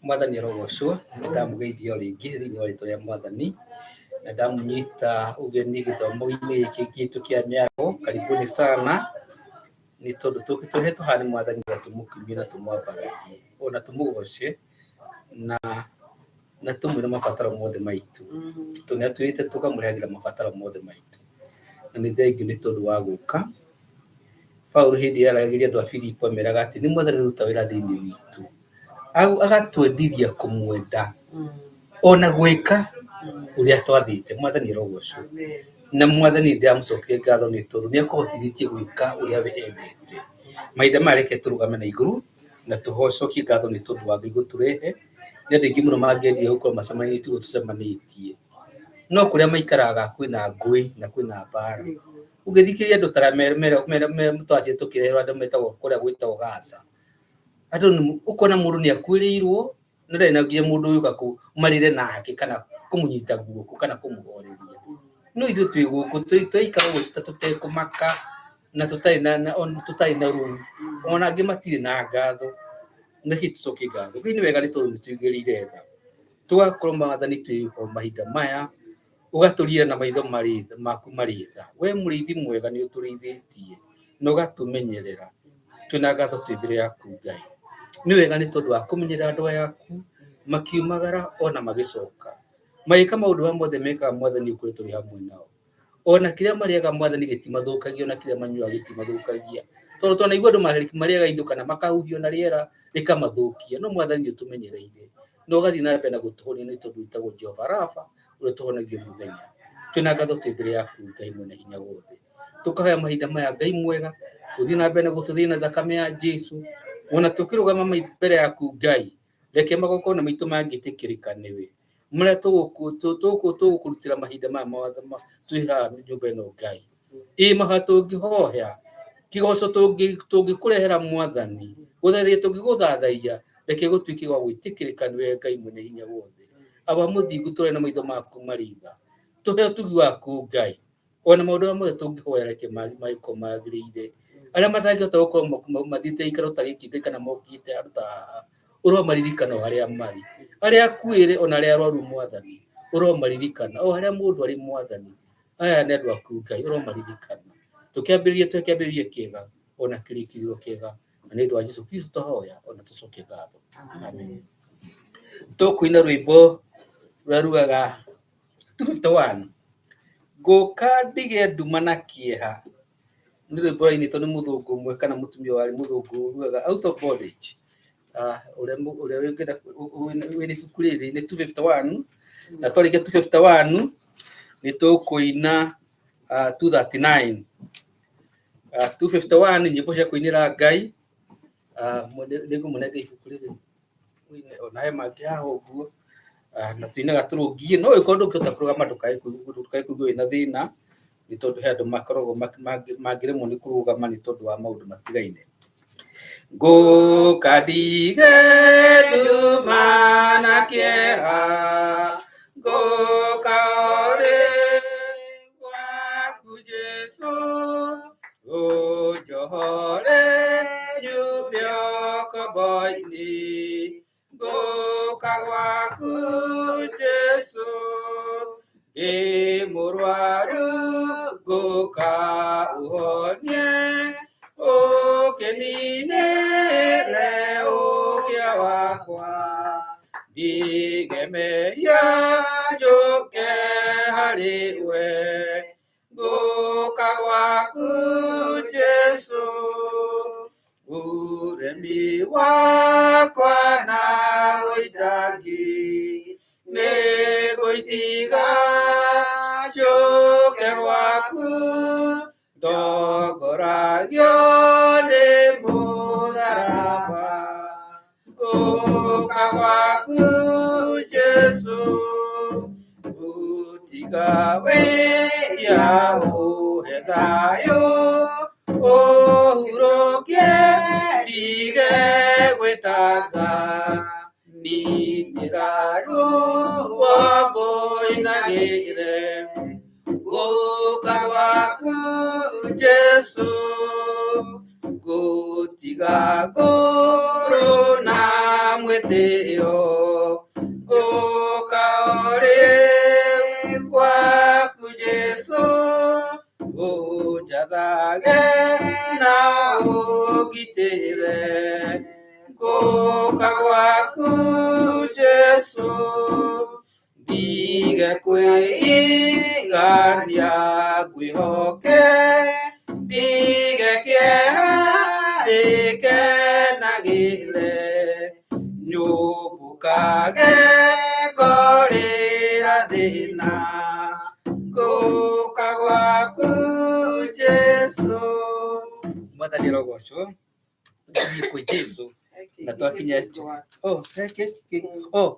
Mwathani arogocwo. Nĩ ndamũgeithia o rĩngĩ thĩinĩ wa rĩtwa rĩa Mwathani, na ndamũnyita ũgeni gĩthomo-inĩ gĩkĩ gitũ kĩa mĩaraho. Karibuni sana, nĩ tondũ tũkĩtũrehetwo haha nĩ Mwathani nĩgetha tũmũkumie na tũmwambararie, ona tũmũgoce na tũmwĩre mabataro mothe maitũ. Tondũ nĩ atwĩrĩte tũkamũrehagĩra mabataro mothe maitũ. Na nĩ thengiũ nĩ tondũ wa gũka. Paũlũ hĩndĩ ĩrĩa aragĩria andũ a Filipo ameraga atĩ nĩ Mwathani ũruta wĩra thĩinĩ witũ. Agatwendithia kũmwenda ona gwĩka ũrĩa twathĩte. Mwathani arogocwo. Na Mwathani ndĩramũcokeria ngatho nĩ tondũ nĩ akũhotithĩtie gwĩka ũrĩa we endete. Mahinda maya reke tũrũgame na igũrũ na tũcokie ngatho nĩ tondũ wa Ngai gũtũrehe. Nĩ andũ aingĩ mũno mangĩendire gũkorwo macemanĩtie ũguo tũcemanĩtie. No kũrĩa maikaraga kwĩna ngũĩ na kwĩna mbara. Ũngĩthikĩrĩria andũ ta arĩa twathiĩ tũkĩrehwo andũ metagwo kũrĩa gwĩtagwo Gaza. Andũ ũkona mũndũ nĩ akuĩrĩirwo na ndarĩ na nginya mũndũ ũgĩũka marĩre nake kana kũmũnyita guoko kana kũmũhoreria. No ithuĩ twĩ gũkũ tũraikara ũguo tũtekũmaka na tũtarĩ na ruo. Ona angĩ matirĩ na ngatho. Nĩkĩ tũcokie ngatho? Ngai nĩ wega nĩ tondũ nĩ tũiguĩrĩire tha. Tũgakorwo Mwathani twĩ ho mahinda maya, ũgatũrira na maitho maku marĩ tha. We mũrĩithi mwega nĩ ũtũrĩithĩtie na ũgatũmenyerera. Twĩna ngatho twĩ mbere yaku Ngai. Nĩ wega nĩ tondũ wa kũmenyerera andũ aya aku makiumagara ona magĩcoka. Magĩka maũndũ marĩa mothe mekaga Mwathani ũkoretwo wĩ hamwe nao. Ona kĩrĩa marĩaga Mwathani gĩtimathũkagia ona kĩrĩa manyuaga gĩtimathũkagia. Tondũ twanaigua andũ marĩaga indo kana makahuhio na rĩera rĩkamathũkia. No Mwathani nĩ ũtũmenyereire na ũgathiĩ na mbere na gũtũhonia nĩ tondũ wĩtagwo Jehova Rapha ũrĩa ũtũhonagia o mũthenya. Twĩna ngatho twĩ mbere yaku Ngai mwene hinya wothe. Tũkahoya mahinda maya Ngai mwega ũthiĩ na mbere na gũtũthĩna thakame ya Jesu. Ona tũkĩrũgama mbere yaku Ngai, reke magongona maitũ mangĩtĩkĩrĩka nĩwe. Marĩa tũgũkũrutĩra mahinda maya mothe twĩ haha nyũmba ĩno Ngai. Ĩ mahoya tũngĩhoya, kĩgoco tũngĩkũrehera Mwathani, gũthathaiya tũngĩgũthathaiya, reke gũtuĩke gwa gwĩtĩkĩrĩka nĩwe Ngai mwene hinya wothe. Awa mũthingu tũrore na maitho maku marĩ tha. Tũhe ũtugi waku Ngai. Ona maũndũ marĩa mothe tũngĩhoya reke magĩkorwo magĩrĩire. Arĩa matangĩhota gũkorwo mathiĩte gĩikaro ta gĩkĩ Ngai kana mokĩte handũ ta haha, ũromaririkana o harĩa marĩ. Arĩa akuĩre ona arĩa arwaru Mwathani, ũromaririkana o harĩa mũndũ arĩ Mwathani. Aya nĩ andũ aku Ngai, ũromaririkana. Tũkĩambĩrĩria tũhe kĩambĩrĩria kĩega ona kĩrĩkĩrĩro kĩega. Na nĩ ũndũ wa Jesu Kristo twahoya ona tũcokie ngatho. Amen. Tũkũina rwĩmbo rũrĩa rugaga 251 ngũka ndige nduma na kĩeha. Nĩ rwĩmbo rwainĩtwo nĩ mũthũngũ ũmwe kana mũtumia warĩ mũthũngũ rugaga out of bondage. Ũrĩa ũrĩa ũngĩenda wĩna ibuku rĩrĩ nĩ 251 na twarĩkia 251 nĩ tũkũina 239. 251 nyĩmbo cia kũinĩra Ngai. Nĩ ngũmũnengera ibuku rĩrĩ ũine ona he mangĩ haha ũguo. Na tũinaga tũrũngie no ũngĩkorwo ndũngĩhota kũrũgama ndũkae kũigua wĩna thĩna nĩ tondũ he andũ makoragwo mangĩremwo nĩ kũrũgama nĩ tondũ wa maũndũ matigaine. Ngũka ndige nduma na kĩeha, ngũka ũrĩ gwaku Jesũ, ũnjohore nyume ũkombo-inĩ. Ngũka gwaku Jesũ, ndĩ mũrwaru ngũka ũhonie, ũkĩninĩre ũkĩa wakwa. Ndige mehia njũke harĩ we, ngũka gwaku Jesũ. Ũremi wakwa na ũitangi nĩ ngũitiga njũke gwaku, ndongoragio nĩ mũtharaba. Ngũka gwaku Jesũ, gũtiga wĩhia ũhe thayũ, ũhurũkie ndige gwĩtanga, ninĩra ruo ngũinagĩre. Ngũka gwaku Jesũ, ngũtiga ngũrũ na mwĩtĩo. Gĩtĩo ngũka o rĩu gwaku Jesũ, ũnjathage na ũngitĩre. Ngũka gwaku Jesũ, ndige kwĩigania ngwĩhoke, ndige kĩeha ndĩkenagĩre, nyũmbũkage ngorĩra thĩna. Ngũka gwaku Jesũ. Mwathani arogocwo. Tũthiĩ kwĩ Jesũ na twakinya oh, oh,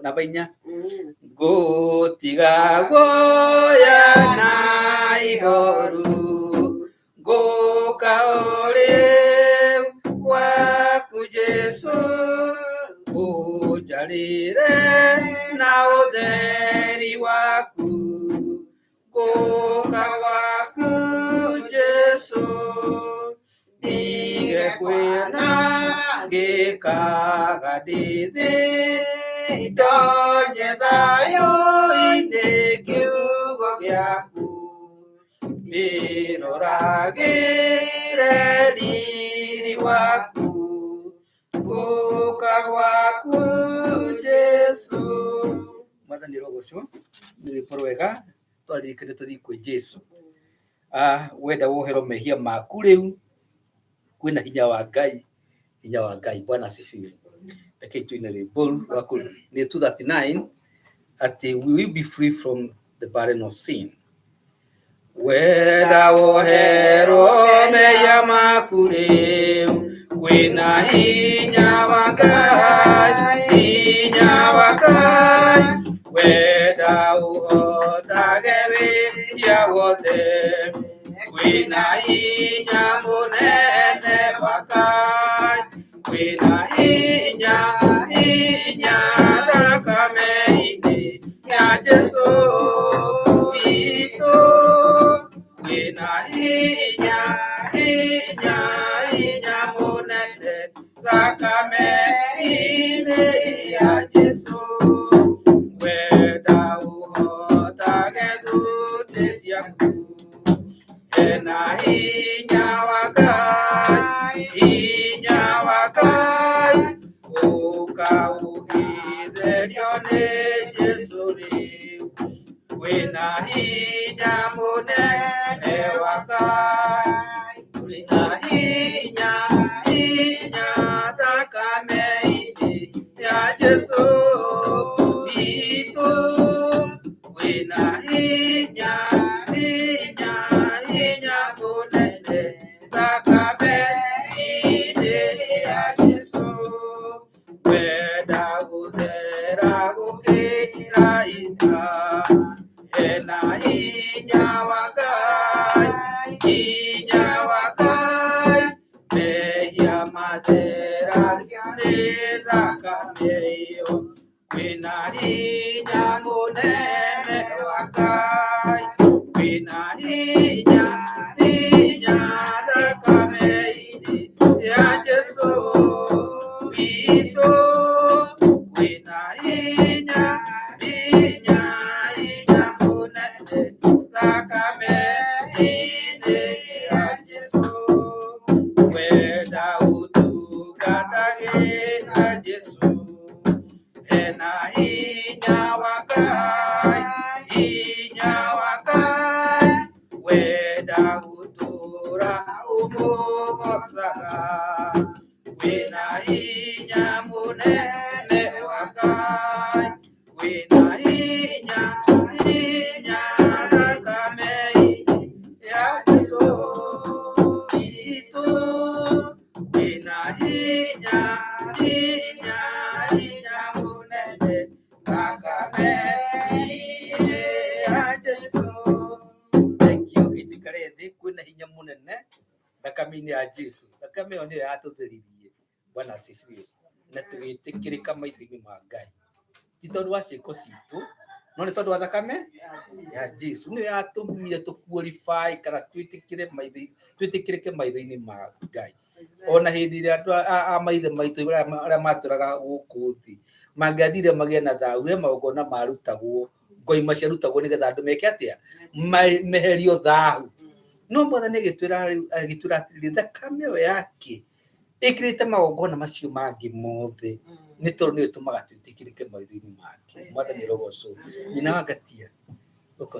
namba 4. Ngũtiga guoya na ihoru, ngũka o rĩu gwaku Jesũ, ũnjarĩre na ũtheri waku. Ngũka gwaku Jesũ, ndige kwĩna ngĩkaga ndĩ thĩ, ndonye thayũ-inĩ kiugo gĩaku, ndĩroragĩre riri waku. Ngũka gwaku Jesũ. Mwathani arogocwo. Nĩ rwĩmbo rwega twaririkane tũthiĩ kwĩ Jesũ. Wenda woherwo mehia maku rĩu, kwĩna hinya wa Ngai, hinya wa Ngai. Bwana asifiwe. Rekei tuine rwĩmbo rwaku nĩ 239 atĩ we will be free from the burden of sin. Wenda woherwo mehia maku rĩu, kwĩna hinya wa Ngai, hinya wa Ngai. Wenda ũhotage wĩhia wothe, kwĩna hinya mũnene wa Ngai, kwĩna hinya, hinya thakame-inĩ ya Jesũ witũ. Kwĩna hinya, hinya, hinya mũnene thakame-inĩ ya Jesũ. Wenda ũhotage thuti ciaku, hena hinya wa Ngai, hinya wa Ngai. Ũka ũgĩtherio nĩ Jesũ rĩu, kwĩna hinya mũnene wa Ngai, kwĩna hinya, hinya thakame-inĩ ya Jesũ witũ. Kwĩna hinya, hinya, hinya mũnene thakame-inĩ ya Jesũ. Wenda gũthera gũkĩra ita, hena hinya wa Ngai, hinya wa Ngai. Mehia matheragio nĩ thakame ĩyo, kwĩna hinya mũnene wa Ngai, kwĩna hinya, hinya thakame-inĩ ya Jesũ witũ. Kwĩna hinya, hinya, hinya mũnene thakame-inĩ ya Jesũ. Wenda ũtungatagĩra Jesũ, hena hinya wa Ngai, hinya wa Ngai. Wenda gũtũũra ũmũgocaga, kwĩna hinya mũnene wa Ngai, kwĩna hinya, hinya thakame-inĩ ya Jesũ witũ. Kwĩna hinya, hinya, hinya mũnene thakame-inĩ ya Jesũ. Thank you. Gĩtikare thĩ, kwĩna hinya mũnene thakame-inĩ ya Jesũ. Thakame ĩyo nĩyo yatũtheririe. Bwana asifiwe. Na tũgĩtĩkĩrĩka maitho-inĩ ma Ngai. Ti tondũ wa ciĩko citũ, no nĩ tondũ wa thakame ya Jesũ. Nĩyo yatũmire tũ qualify kana twĩtĩkĩre maitho, twĩtĩkĩrĩke maitho-inĩ ma Ngai. Ona hĩndĩ ĩrĩa andũ a maithe maitũ arĩa matũraga gũkũ thĩ mangĩathire magĩe na thahu, he magongona marutagwo, ngoima ciarutagwo nĩgetha andũ meke atĩa, meherio thahu. No Mwathani agĩtwĩra rĩu, agĩtwĩra atĩrĩrĩ, thakame ĩyo yake ĩkĩrĩte magongona macio mangĩ mothe, nĩ tondũ nĩyo ĩtũmaga twĩtĩkĩrĩke maitho-inĩ make. Mwathani arogocwo. Nyina wa Ngatia, ũka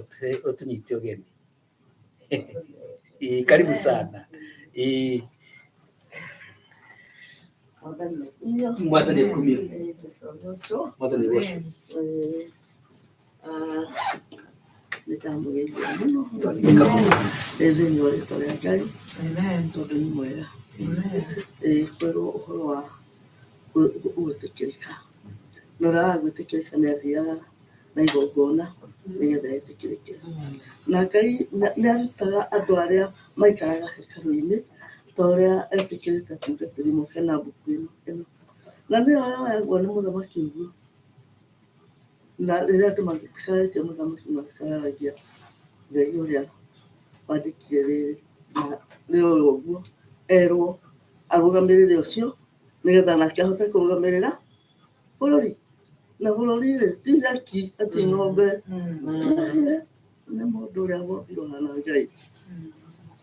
ũtũnyite ũgeni. Ĩĩ, karibu sana. Ĩĩ. Mwathani akumio. Mwathani agocwo. Nĩndamũgeithia mũno ndĩ thĩinĩ wa rĩtwa rĩa Ngai tondũ nĩ mwega. Ĩĩ kwĩrwo ũhoro wa gwĩtĩkĩrĩka, na ũrĩa waga gwĩtĩkĩrĩka nĩ athiaga na igongona nĩgetha etĩkĩrĩke. Na Ngai nĩ arutaga andũ arĩa maikaraga hekarũ-inĩ ta ũrĩa etĩkĩrĩte atungatĩri moke na mbuku ĩno. Na nĩyo yoyagwo nĩ mũthamaki ũguo. Na rĩrĩa andũ matikararĩtie mũthamaki makararagia Ngai ũrĩa wandĩkire rĩrĩ na rĩoywo ũguo erwo arũgamĩrĩre ũcio nĩgetha nake ahote kũrũgamĩrĩra bũrũri. Na bũrũri rĩ ti nyeki na ti ng'ombe, nĩ mũndũ ũrĩa wombirwo ahana Ngai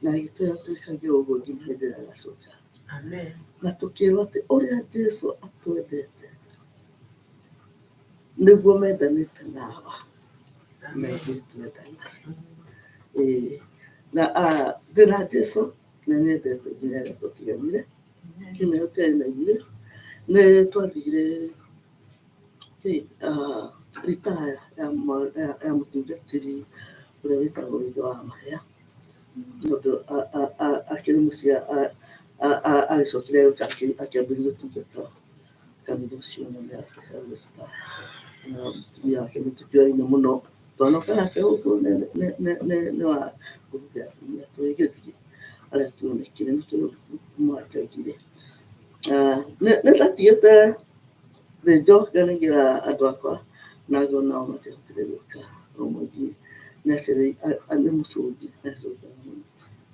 na agĩtwĩra twĩkage ũguo nginya hĩndĩ ĩrĩa agacoka. Na tũkĩrwo atĩ ũrĩa Jesu atwendete nĩguo mendanĩte na Awa na ithuĩ twendanage. Ĩĩ na ndĩna Jesu nĩ nyendete nginya rĩrĩa twatiganire, kiumia tũtiarĩ na ithuĩ, nĩ twathire ritaya ya mũtungatĩri ũrĩa wĩtagwo ithe wa Mahĩa, tondũ akĩrĩ mũciĩ agĩcokire agĩũka akĩambĩrĩria gũtungata kanitha ũcio na nĩ akĩheagwo ritaya. Na mũtumia wake nĩ tũkĩoaine mũno, twanoka nake gũkũ nĩ wa ngurubu ya atumia tũgĩgĩthiĩ arĩa tuonekire nĩkĩo mwanjagire. Nĩ ndatigĩte thĩnjo nganengera andũ akwa na ngona o matiahotire gũka. Mwangi nĩ mũcũngi nĩ acũngaga mũno,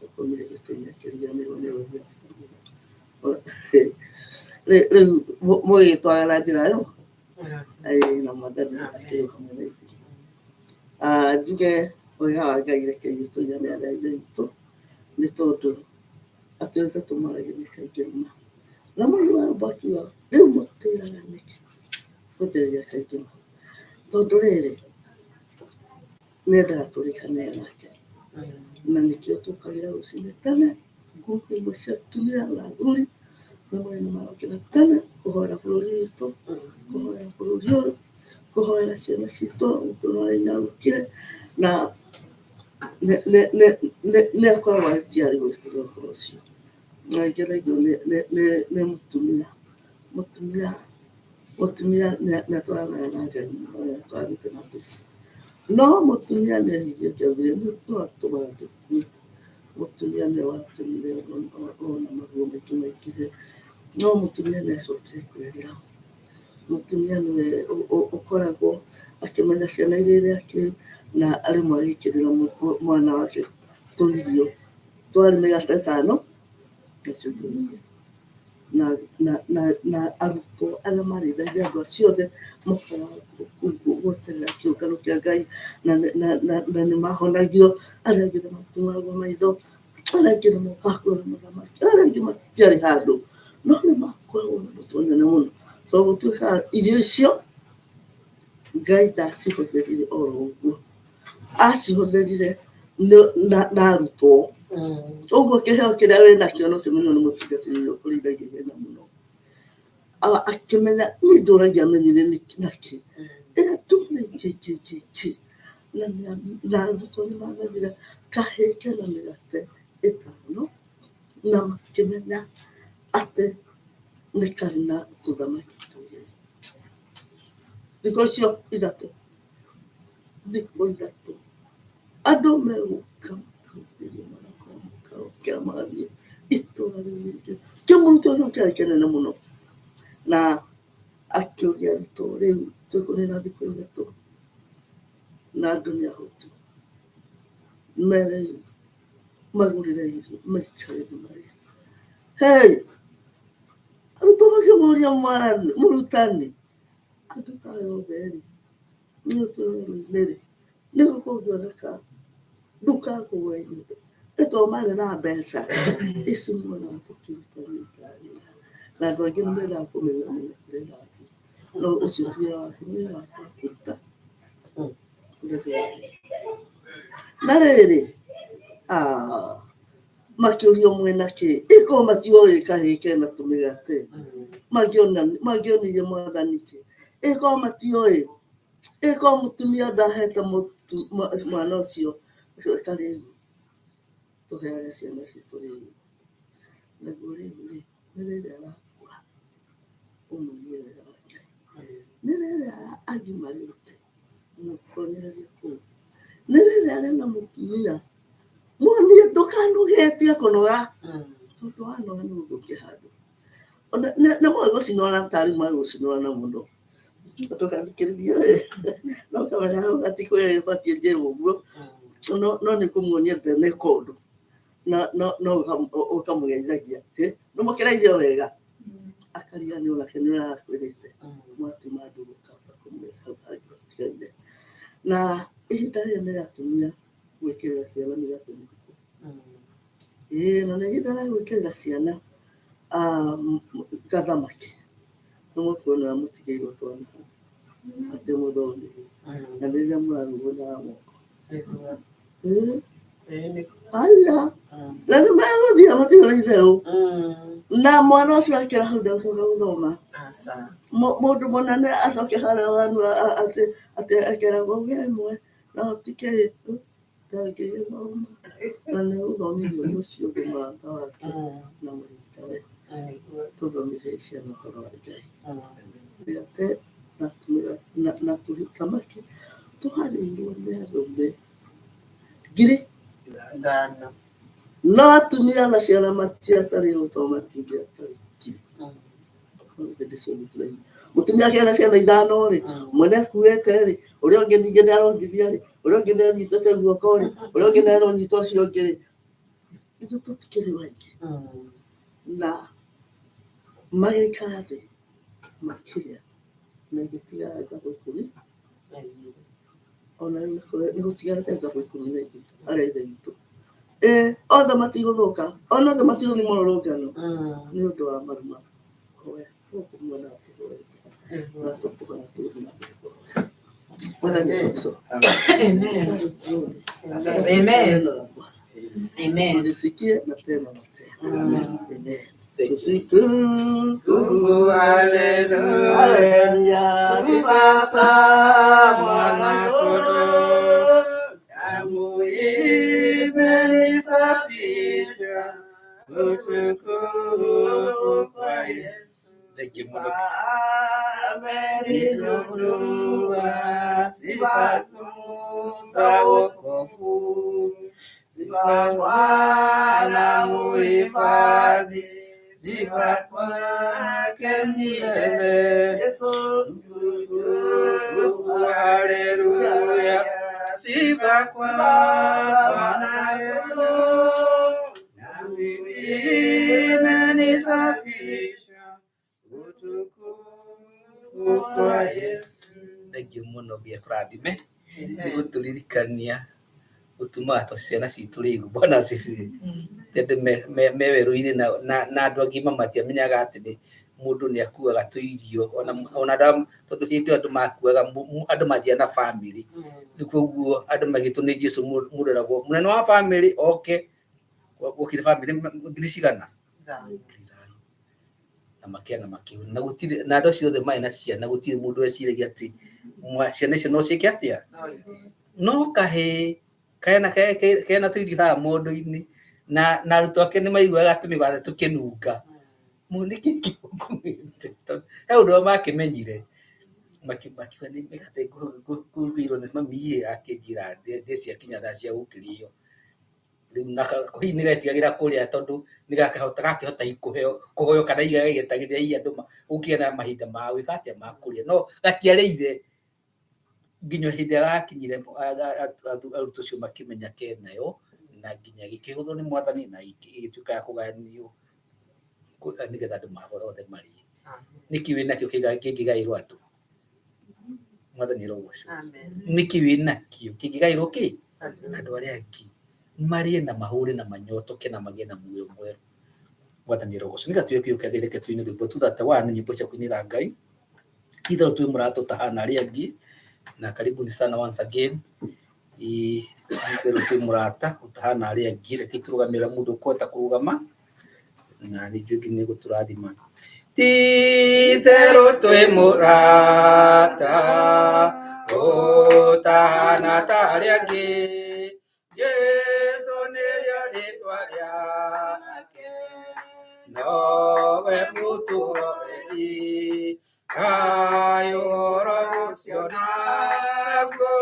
akomire gĩtĩ-inĩ akĩriganĩrwo nĩ gũthiĩ. Rĩu mũgĩtwara na njĩra ĩyo na Mwathani akĩrĩ hamwe na ithuĩ. Njuge wega wa Ngai reke ithuĩ tũigane arĩa a Ithe witũ nĩ tondũ atwĩrĩte tũmaragĩrie kaingĩ ma. Na mũini wa rwĩmbo akiuga rĩu mũtĩraga nĩkĩ kũnjarĩria kaingĩ ma? Tondũ rĩrĩ nĩendaga tũrĩkanĩre nake na nĩkĩo tũkagĩra rũcinĩ tene ngurubu imwe cia atumia na athuri nĩ marokĩra tene kũhoera bũrũri witũ, kũhoera bũrũri ũyũ, kũhoera ciana citũ gũkũ nĩ na nĩ akoragwo arĩ tayari gwĩtĩkĩra ũhoro ũcio. Na ngenagio nĩ mũtumia, mũtumia mũtumia nĩ atwaranaga na Ngai mũno, nĩ atwaranĩte na Jesũ. No mũtumia nĩ ehirie akĩambĩrĩria nĩ atũmaga tũkue. Mũtumia nĩwe watũmire ona maruo maingĩ maingĩhe. No mũtumia nĩ acokire kwĩrira. Mũtumia nĩwe ũkoragwo akĩmenya ciana iria irĩ akĩ na rĩmwe agĩkĩrĩra mwana wake tũirio. Twarĩ mĩgate ĩtano na ciũngũyũ igĩrĩ. Na arutwo arĩa marĩithagia andũ acio othe mokaga kũu gweterera kĩũngano kĩa Ngai na nĩ mahonagio, arĩa angĩ nĩ matumagwo maitho, arĩa angĩ nĩ mokaga kuona mũthamaki, arĩa angĩ matiarĩ handũ, no nĩ makoragwo na ndoto nene mũno. So gũtuĩkaga irio icio Ngai ndacihũthĩrire oro ũguo, acihũthĩrire na arutwo. Ũguo kĩheo kĩrĩa wĩnakĩo no kĩmenywo nĩ mũtungatĩri ũrĩa ũkũrĩithagia ihenya mũno. Akĩmenya, niĩ ndũragia amenyire nakĩ, ĩĩ kĩ kĩ kĩ kĩ, na arutwo nĩ mamenyire kahĩĩ kena mĩgate ĩtano na makĩmenya atĩ nĩ karĩ na tũthamaki twĩrĩ. Thikũ icio ithatũ, thikũ ithatũ andũ megũka makahunjĩrio magakorwo makarokera magathiĩ itũra rĩu rĩngĩ. Kĩmũrutwo kĩu kĩarĩ kĩnene mũno na akĩũria arutwo rĩu tũkũnina thikũ ithatũ na andũ nĩ ahũtu, mere magũrĩre irio maikare thĩ marĩe. Hey, arutwo makĩmũria mũrutani, andũ ta aya othe rĩ, nĩ ũtũũro-inĩ rĩ, nĩkũ kũngĩoneka nduka ya kũgũra irio? Nĩ tondũ marĩ na mbeca ici muonaga tũkĩruta wĩra wĩra. Na andũ aingĩ nĩ mendaga kũmenya menya kũrĩa irathiĩ. No ũcio ti wĩra waku, nĩ wĩra waku wa kũruta kũrĩa kĩrathiĩ. Na rĩrĩ, ah, makĩũrio mwena kĩ ĩkorwo matioĩ kahĩĩ kena tũmĩgate mangĩonirie mwathani kĩ ĩkorwo matioĩ ĩkorwo mũtumia ndahete mwana ũcio karĩgu tũheage ciana citũ rĩu naguo rĩu rĩ nĩ rĩrĩa arakũra ũmuonie wega wa Ngai nĩ rĩrĩa agimarĩte mũtonyererie kũu nĩ rĩrĩa arĩ na mũtumia muonie ndũkanogetie kũnoga tondũ wanoga nĩ gũthũkia handũ nĩ moĩ gũcinũrana tarĩ moĩ gũcinũrana mũno ndũgathikĩrĩrie no kamenya hau gatikwĩra ĩbatiĩ njĩrwo ũguo no no nĩ kũmuonia ndeneka ũndũ no no no ũkamũgeithagia nĩ mũkĩraithio wega akariganĩrwo nake nĩ arakwĩrĩte mwatuma ndũgũ ũkahota kũmwĩra hau hangĩ hatigaire na ihinda rĩrĩ nĩ atumia gwĩkĩrĩra ciana mĩgate mĩhuko. Ĩĩ na nĩ ihinda rĩa gwĩkĩrĩra ciana gathamaki. Nĩ mũkuona ũrĩa mũtigĩirwo twana hau atĩ mũthomithie. Na rĩrĩa mũragugunyaga moko. Ĩĩ aya na nĩ megũthiĩ na matirĩ na itherũ. Na mwana ũcio akĩra hau ndegũcoka gũthoma. Mũndũ mũnene acoke harĩa hanyu atĩ atĩ akeragwo ũgĩe ĩmwe no ti kĩĩ ndangĩgĩthoma na nĩ gũthomithio nĩ ũcio ũngĩ mũrata wake na mũratawe. Tũthomithie ciana ũhoro wa Ngai. Mĩgate na tũthamaki tũharĩirwo nĩ arũme 5,000. No atumia na ciana matiatarĩirwo tondũ matingĩatarĩ ngiri. Hĩndĩ ciothe tũraigua mũtumia akĩgĩa na ciana ithano rĩ, ũmwe nĩ akuĩte rĩ, ũrĩa ũngĩ ningĩ nĩ arongithia rĩ, ũrĩa ũngĩ nĩ anyitĩte guoko rĩ, ũrĩa ũngĩ nĩ aronyita ũcio ũngĩ rĩ, ithuĩ tũtikĩrĩ aingĩ. Na magĩikara thĩ makĩrĩa na igĩtigara ngabo 12. Ona rĩu nĩ gũtigarĩte ngabo 12 arĩa ithe witũ. Ĩ othe matigũthũka, ona othe matigũthiĩ mũrũrũngano nĩ ũndũ wa maruma. Hoya gũkũ muonaga tũhoete na tũkũhoya tũgũthiĩ na mbere kũhoya. Mwathani agocwo. Amen. Amen. Tulisikie na tena na tena. Amen. Thank you. Utukufu, Haleluya. haleluya. Sifa za Mwana Kondoo, damu imenisafisha, utukufu kwa Yesu. Thank you mũno. Ameninunua, sifa za wokovu, sifa Bwana muhifadhi, sifa kwake milele. Mtukufu, haleluya, sifa kwa Bwana Yesu, damu imenisafisha, utukufu kwa Yesu. Thank you mũno Ngai akũrathime nĩ gũtũririkania gũtũmaga tũ ciana citũ rĩgu Bwana asifiwe. Tondũ me werũ-inĩ na andũ agima matiamenyaga atĩ nĩ mũndũ nĩ akuaga tũirio ona tondũ hĩndĩ ĩyo andũ makuaga andũ mathiaga na bamĩrĩ rĩu koguo andũ magĩtwo nĩ Jesũ mũndũ eragwo mũnene wa bamĩrĩ oke gũkire bamĩrĩ ngiri cigana 5,000 na makĩa na makĩhuna na gũtirĩ na andũ acio othe marĩ na ciana gũtirĩ mũndũ weciragia atĩ ciana icio no ciĩke atĩa no kahĩĩ kena kena tũirio haha mondo-inĩ na arutwo ake nĩ maiguaga tũmĩgate tũkĩnunga nĩkĩ kĩmũkumĩte he ũndũ ũrĩa makĩmenyire makiuga nĩ mĩgate ngũrugĩirwo nĩ mami ĩ akĩnjĩra ndĩe ciakinya thaa cia gũkĩrĩo rĩu na hihi nĩ getigagĩra kũrĩa tondũ nĩ gakĩhota gakĩhota kũheo kana hihi gagĩetagĩrĩra hihi andũ gũkĩgĩa na mahinda ma gwĩka atĩa ma kũrĩa no gatiarĩire nginya hĩndĩ ĩrĩa gakinyire arutwo acio makĩmenya kenayo na nginya gĩkĩhũthwo nĩ mwathani na ĩgĩtuĩka ya kũgayanio Nĩgetha andũ othe marĩe. Nĩkĩ wĩ nakĩo kĩngĩgaĩrwo andũ? Mwathani arogocwo. Nĩkĩ wĩ nakĩo kĩngĩgaĩrwo kĩ andũ arĩa angĩ marĩe na mahũre na manyotoke na magĩe na muoyo mwerũ? Mwathani arogocwo. Nĩgetha tuoe kĩo kĩa Ngai, reke tũine rwĩmbo 231, nyĩmbo cia kũinĩra Ngai. Itherũ twĩ mũrata ũtahana arĩa angĩ, na karibuni sana once again. Itherũ twĩ mũrata ũtahana arĩa angĩ. Reke tũrũgamĩra mũndũ ũkũhota kũrũgama, na nĩ njũĩ nĩ gũtũrathima. Ti-itherũ twĩ mũrata ũtahana ta arĩa angĩ, Jesũ nĩrĩo rĩtwa rĩake, nowe mũtũhoreri. Kaĩ ũhoro ũcio naguo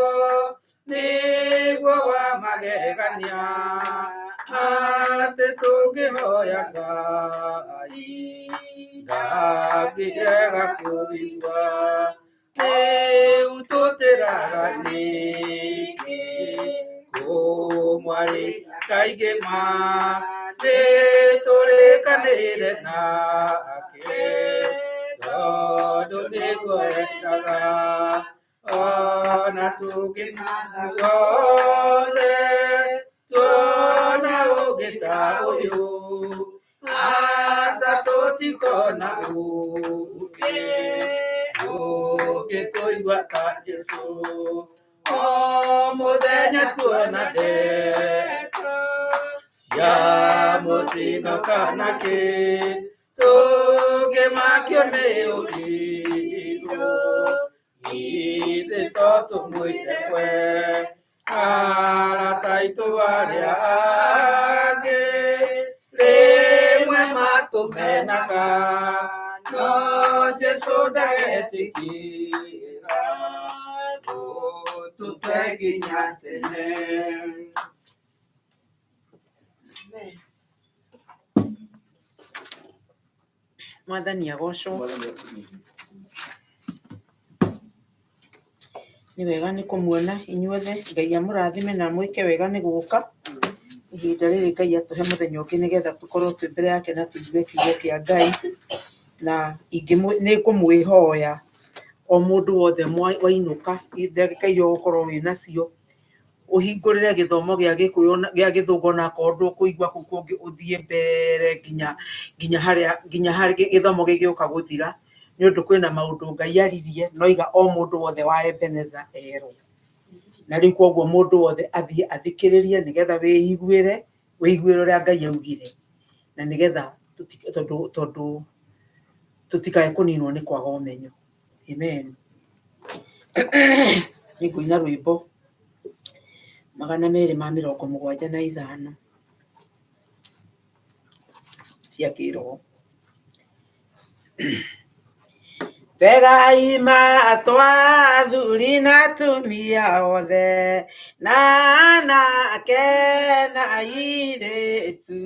nĩguo wa magegania, atĩ tũngĩhoya Ngai ndangĩrega kũigua. Rĩu tũtĩraga nĩkĩ kũmwarĩ kaingĩ ma, nĩ tũrĩkanĩre nake, tondũ nĩguo endaga. Ona tũngĩmatha guothe tuona ũngĩ ta ũyũ, aca tũtikona ũngĩ ũngĩtũigua ta Jesũ. O mũthenya tuona ndeto cia mũtino kana kĩ, tũngĩmakio nĩ ũrirũ, githĩ to tũmwĩre we. Arata aitũ arĩa angĩ rĩmwe matũmenaga, no Jesũ ndagetĩkĩra tũtũte nginya tene. Mwathani agocwo. Nĩ wega nĩ kũmuona inyuothe. Ngai amũrathime na amwĩke wega nĩ gũka ihinda rĩrĩ. Ngai atũhe mũthenya ũngĩ nĩgetha tũkorwo twĩ mbere yake na tũigue kiugo kĩa Ngai. Na nĩ ngũmwĩhoya o mũndũ wothe wainũka, ndagĩka iria ũgũkorwo wĩ nacio, ũhingũrĩre gĩthomo gĩa Gĩkũyũ gĩa Gĩthũngũ, onakorwo ndũkũigua kũu kũngĩ, ũthiĩ mbere nginya harĩa nginya harĩa gĩthomo gĩgĩũka gũthira, nĩ ũndũ kwĩna maũndũ Ngai aririe noiga o mũndũ wothe wa Ebeneza erwo. Na rĩu koguo mũndũ wothe athiĩ athikĩrĩrie nĩgetha wĩiguĩre wĩiguĩre ũrĩa Ngai augire, na nĩgetha tondũ tũtikae kũninwo nĩ kwaga ũmenyo. Amen. Nĩ ngũina rwĩmbo 275 cia kĩroho. Tegai matwa athuri na atumia othe, na anake na airĩtu,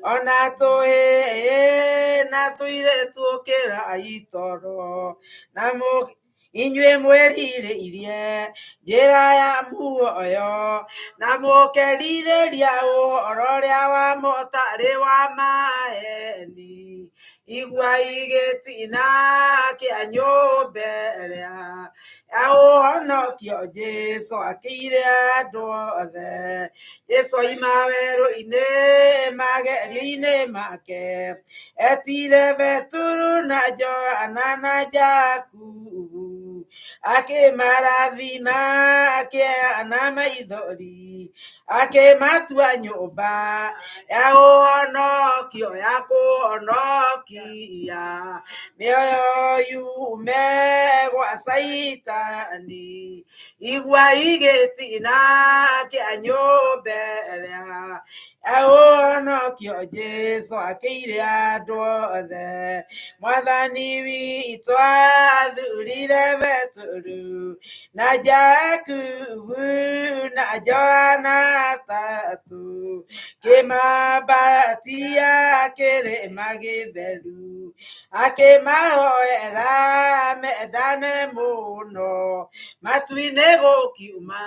ona tũhĩĩ na tũirĩtu, ũkĩrai toro na inyuĩ mwĩrirĩirie njĩra ya muoyo, na mũkerirĩria ũhoro ũrĩa wa mũtarĩ wa maheni. Igua igĩtina kĩa nyũmba ĩrĩa ya ũhonokio Jesũ akĩire andũ othe. Jesũ aima werũ-inĩ magerio-inĩ make, etire Betũrũ na Johana na Jakubu, akĩmarathima, akĩheana maithori, akĩmatua nyũmba ya ũhonokio, ya kũhonokia mĩoyo yume gwa Caitani. Igua igĩtina kĩa nyũmba ĩrĩa ya ũhonokio Jesũ akĩire andũ othe. Mwathani witũ athurire Betũrũ na Jakubu na Johana atatũ, kĩmambatia kĩrĩma gĩtheru, akĩmahoera mendane mũno. Matu-inĩ gũkiuma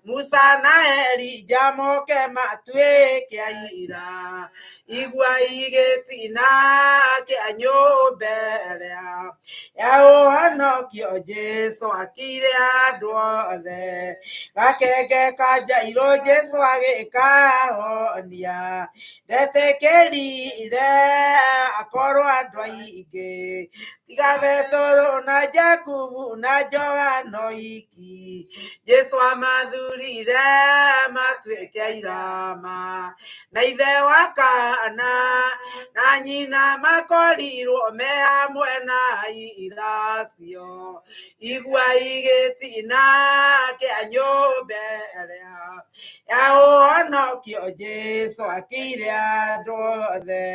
Musa na Elija moke matuĩke kĩa ira igua igĩtina kĩa nyũmba ĩrĩa ya ũhonokio Jesũ akire andũ othe gakenge ka Jairũ Jesũ agĩkahonia ndetĩkĩrire akorwo andũ aingĩ tiga Petero na Jakubu na Johana oiki Jesũ amathurire matuĩke airama na ithe wa kana na nyina makorirwo me hamwe na aira acio igua igĩtina kĩa nyũmba ĩrĩa ya ũhonokio Jesũ akire andũ othe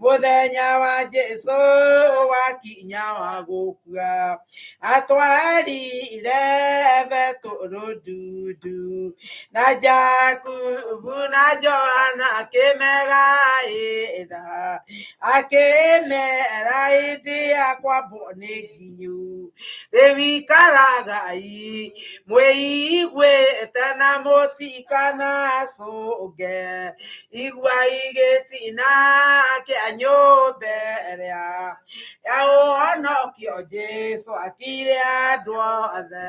mũthenya wa Jesũ wakinya wa gũkua atwarire Petero ndundu na Jakubu na Johana akĩmegaĩra akĩmera hĩndĩ ya kwambwo nĩ nginyu rĩu ikaragai mwĩiguĩte na mũtikanacũnge igua igĩtina kĩa nyũmba ĩrĩa ya ũhonokio Jesũ akire andũ othe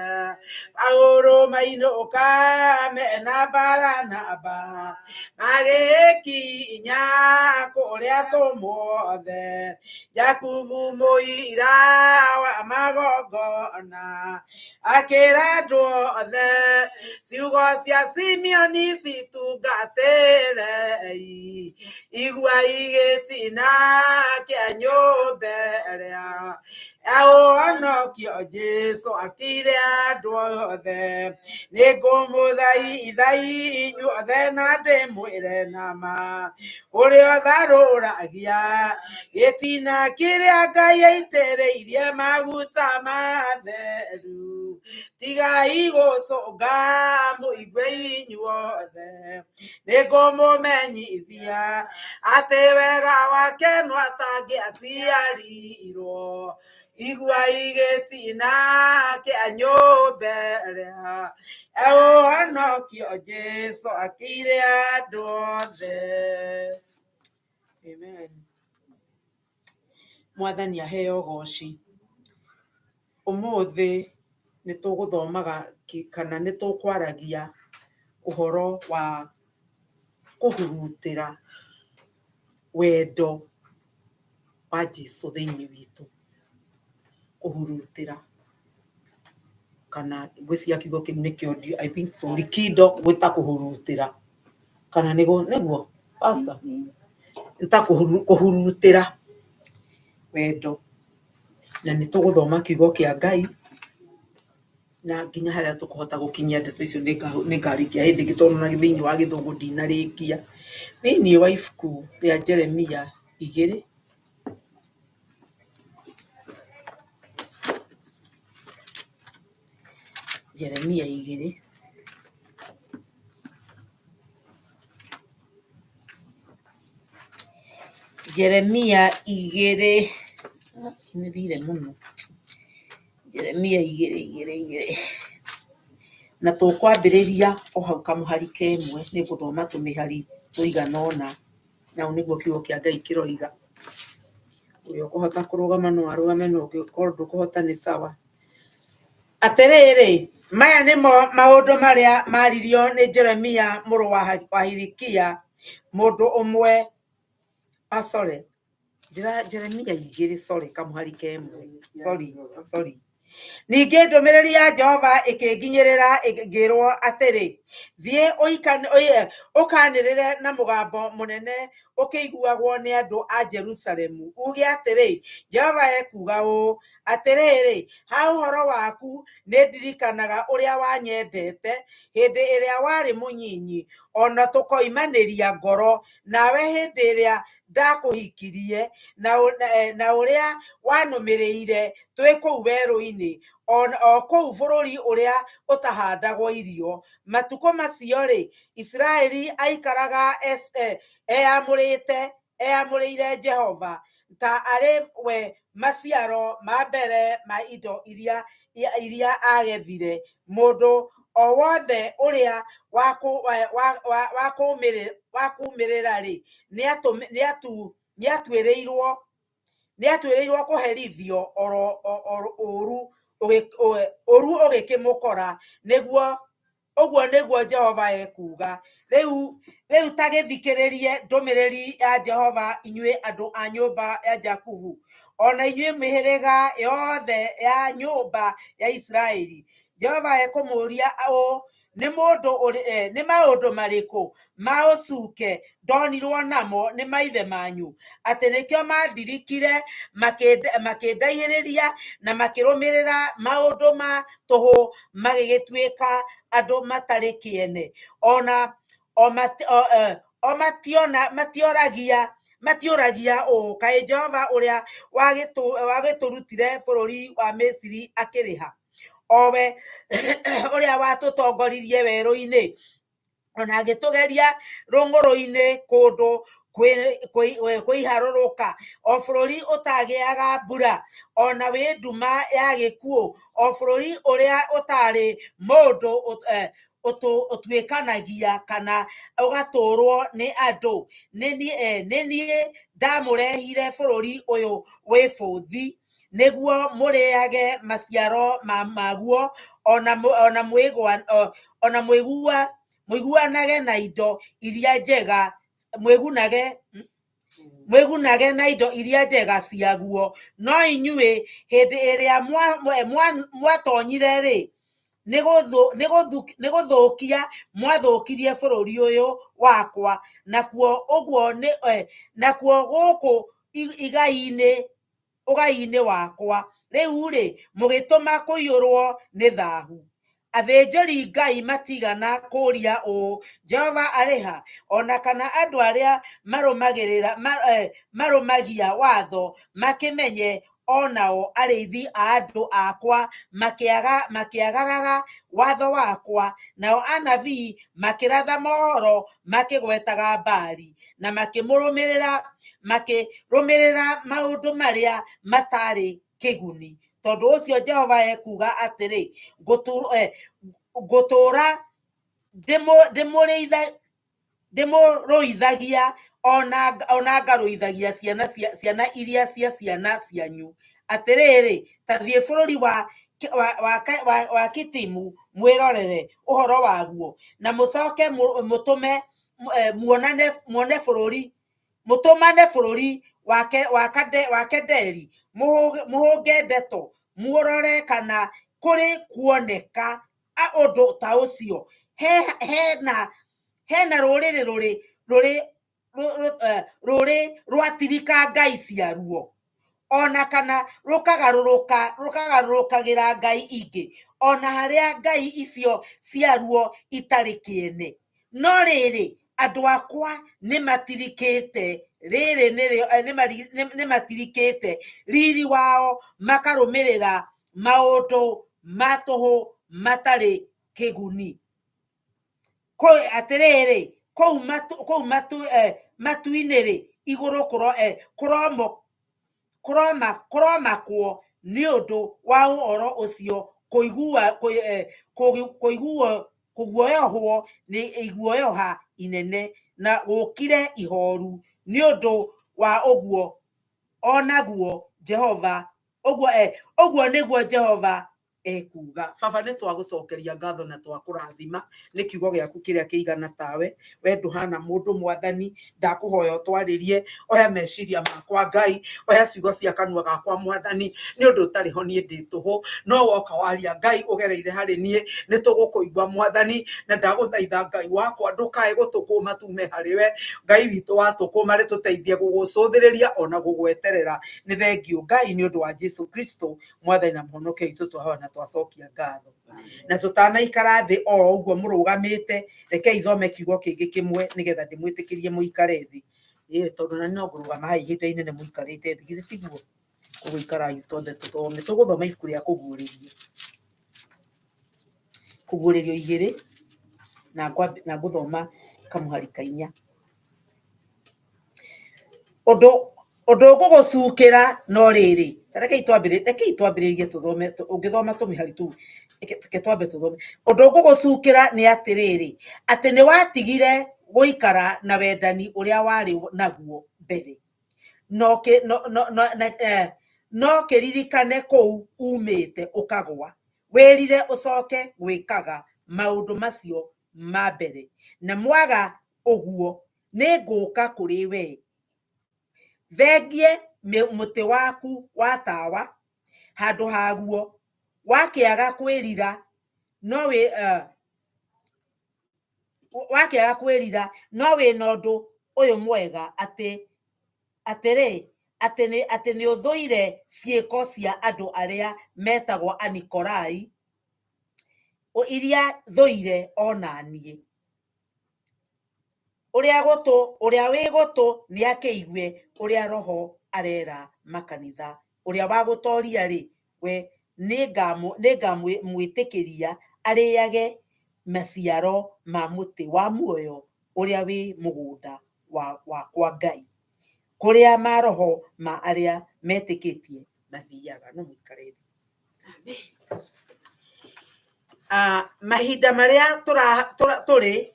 Paũlũ mainũka mena Baranaba magĩkinya kũrĩa atũmwo othe Jakubu mũira wa magongona akĩra andũ othe ciugo cia Simeoni citungatĩre igua igĩtina kĩa nyũmba ĩrĩa ya ũhonokio Jesũ akire andũ othe nĩngũmũthaitha inyuothe na ndĩmwĩre nama ũrĩa ũtharũragia gĩtina kĩrĩa Ngai aitĩrĩirie maguta matheru tigai gũcũnga mũigue inyuothe nĩngũmũmenyithia atĩ wega wake no atangĩaciarirwo igua igĩtina kĩa nyũmba ĩrĩa ya ũhonokio Jesũ akire andũ othe. Amen. Mwathani aheo ũgoci. Ũmũthĩ nĩ tũgũthomaga kana nĩ tũkwaragia ũhoro wa kũhurutĩra wendo wa Jesũ thĩinĩ witũ. Kũhurutĩra kana ngwĩciria kiugo kĩu nĩkĩo I think so likido gwĩta kũhurutĩra kana nĩguo nĩguo pastor nĩ ta kũhurutĩra wendo na nĩ tũgũthoma kiugo kĩa Ngai na nginya harĩa tũkũhota gũkinyia ndeto icio nĩ ngarĩkia hĩndĩ ĩngĩ tondũ ona thĩinĩ wa gĩthũngũ ndinarĩkia. Thĩinĩ wa ibuku rĩa Jeremia 2 Jeremia 2 Jeremia 2 nĩ thire mũno Jeremia 2 2 2 na tũkwambĩrĩria o hau kamũhari kemwe nĩ ngũthoma tũmĩhari tũigana ũna na ũũ nĩguo kiugo kĩa Ngai kĩroiga. Ũrĩa ũkũhota kũrũgama no arũgame na ũngĩkorwo ndũkũhota nĩ sawa. Atĩrĩrĩ, maya nĩmo maũndũ marĩa maaririo nĩ Jeremia mũrũ wa Hilikia mũndũ ũmwe sorry Jeremia 2 sorry kamũhari kemwe sorry sorry. Ningĩ ndũmĩrĩri ya Jehova ĩkĩnginyĩrĩra ngĩĩrwo atĩrĩ, thiĩ ũkanĩrĩre na mũgambo mũnene ũkĩiguagwo nĩ andũ a Jerusalemu, uuge atĩrĩ, Jehova ekuuga ũũ, atĩrĩrĩ, ha ũhoro waku nĩndirikanaga ũrĩa wanyendete hĩndĩ ĩrĩa warĩ mũnyinyi, o na tũkoimanĩria ngoro nawe hĩndĩ ĩrĩa ndakũhikirie, na ũrĩa wanũmĩrĩire twĩ kũu werũ-inĩ, o kũu bũrũri ũrĩa ũtahandagwo irio. Matukũ macio-rĩ, Isiraeli aikaraga eyamũrĩire Jehova ta arĩ we maciaro ma mbere ma indo iria aagethire. Mũndũ O wothe ũrĩa wa kũũmĩrĩra-rĩ, nĩatuĩrĩirwo kũherithio oro ũũru ũgĩkĩmũkora, nĩguo ũguo nĩguo Jehova ekuuga. Rĩu ta gĩthikĩrĩrie ndũmĩrĩri ya Jehova, inyuĩ andũ a nyũmba ya Jakubu, o na inyuĩ mĩhĩrĩga yothe ya nyũmba ya Isiraeli. Jehova ekũmũũria ũũ: Nĩ maũndũ marĩkũ ma ũcuuke ndonirwo namo nĩ maithe manyu, atĩ nĩkĩo mandirikire, makĩndaihĩrĩria, na makĩrũmĩrĩra maũndũ ma tũhũ, magĩgĩtuĩka andũ matarĩ kĩene? O matiũragia ũũ: Kaĩ Jehova ũrĩa wagĩtũrutire bũrũri wa Misiri akĩrĩ ha, o we ũrĩa watũtongoririe werũ-inĩ, ona agĩtũgeria rũng'ũrũ-inĩ kũndũ kwĩharũrũka, o bũrũri ũtagĩaga mbura, ona wĩ nduma ya gĩkuũ, o bũrũri ũrĩa ũtarĩ mũndũ ũtuĩkanagia kana ũgatũũrwo nĩ andũ? Nĩ niĩ ndamũrehire bũrũri ũyũ wĩ bũthi, nĩguo mũrĩage maciaro maguo, ona mũiguanage na indo iria njega, mwĩgunage na indo iria njega ciaguo. No inyuĩ, hĩndĩ ĩrĩa mwatoonyire-rĩ, nĩ gũthũkia mwathũkirie bũrũri ũyũ wakwa, nakuo gũkũ ũgai-inĩ wakwa. Rĩu-rĩ, mũgĩtũma kũiyũrwo nĩ thaahu. Athĩnjĩri-Ngai matigana kũũria ũũ: 'Jehova arĩ ha?' O na kana andũ arĩa marũmagia watho makĩmenye, o nao arĩithi a andũ akwa makĩagarara watho wakwa, nao anabii makĩratha mohoro makĩgwetaga Baali, na makĩrũmĩrĩra maũndũ marĩa matarĩ kĩguni. Tondũ ũcio Jehova ekuuga atĩrĩ: Ngũtũũra ndĩmũrũithagia, ona ngarũithagia ciana iria cia ciana cianyu. Atĩrĩrĩ, ta thiĩ bũrũri wa Kitimu mwĩrorere ũhoro waguo, na mũcooke mũtũme muone bũrũri, mũtũmane bũrũri wa Kedari mũhũnge ndeto, mũrore kana kũrĩ kuoneka ũndũ ta ũcio. Hena rũrĩrĩ rũrĩ rwatirika ngai ciaruo, ona kana rũkagarũrũkagĩra ngai ingĩ, ona harĩa ngai icio ciaruo itarĩ kĩene? No rĩrĩ, andũ akwa nĩmatirikĩte rĩrĩ nĩrĩo nĩmatirikĩte riri wao, makarũmĩrĩra maũndũ ma tũhũ matarĩ kĩguni. Atĩrĩrĩ, kũu matu-inĩ-rĩ, igũrũ kũromakwo nĩ ũndũ wa ũhoro ũcio, kũguoyohwo nĩ iguoyoha inene, na gũkire ihooru nĩ ũndũ wa ũguo o naguo Jehova, ũguo nĩguo Jehova ekuuga. Baba, nĩ twagũcokeria ngatho na twakũrathima nĩ kiugo gĩaku kĩrĩa kĩigana tawe. We ndũhana mũndũ, Mwathani. Ndakũhoya ũtwarĩrie, oya meciria makwa, Ngai, oya ciugo cia kanua gakwa, Mwathani, nĩ ũndũ ũtarĩ ho niĩ ndĩ tũhũ, no woka waria, Ngai, ũgereire harĩ niĩ, nĩ tũgũkũigua, Mwathani. Na ndagũthaitha, Ngai wakwa, ndũkae gũtũkũma tume harĩ we. Ngai witũ, watũkũma rĩ, tũteithie gũgũcũthĩrĩria ona gũgweterera. Nĩ thengiũ, Ngai, nĩ ũndũ wa Jesu Kristo, Mwathani na Mũhonokia witũ, twahoya na twacokia ngatho. Na tũtanaikara thĩ o ũguo mũrũgamĩte, rekei thome kiugo kĩngĩ kĩmwe nĩgetha ndĩmwĩtĩkĩrie mũikare thĩ. Ĩĩ, tondũ na no ngũrũgama haha ihinda inene mũikarĩte thĩ, githĩ tiguo? Koguo ikarai twambe tũthome. Tũgũthoma ibuku rĩa Kũguũrĩrio. Kũguũrĩrio 2, na ngũthoma kamũhari ka 4. Ũndũ ngũgũcukĩra no rĩrĩ, Ta rekei twambĩrĩrie, rekei twambĩrĩrie tũthome, ũngĩthoma tũmĩhari tũu, reke twambe tũthome. Ũndũ ngũgũcukĩra nĩ atĩrĩrĩ, atĩ nĩ watigire gũikara na wendani ũrĩa warĩ naguo mbere. No no kĩririkane kũu umĩte ũkagwa, wĩrire ũcoke gwĩkaga maũndũ macio ma mbere. Na mwaga ũguo nĩ ngũka kũrĩ wee, thengie mũtĩ waku wa tawa handũ haguo, wakĩaga kwĩrira no wĩ wakĩaga kwĩrira no wĩna ũndũ ũyũ mwega atĩ atĩrĩ atĩ nĩ ũthũire ciĩko cia andũ arĩa metagwo Anikorai, iria thũire ona niĩ. Ũrĩa gũtũ, ũrĩa wĩ gũtũ nĩ akĩigue ũrĩa Roho arera makanitha. Ũrĩa wa gũtoria rĩ, we nĩngamwĩtĩkĩria arĩage maciaro ma mũtĩ wa muoyo ũrĩa wĩ mũgũnda wakwa Ngai, kũrĩa maroho ma arĩa metĩkĩtie mathiaga. No mũikare thĩ. Mahinda marĩa tũrĩ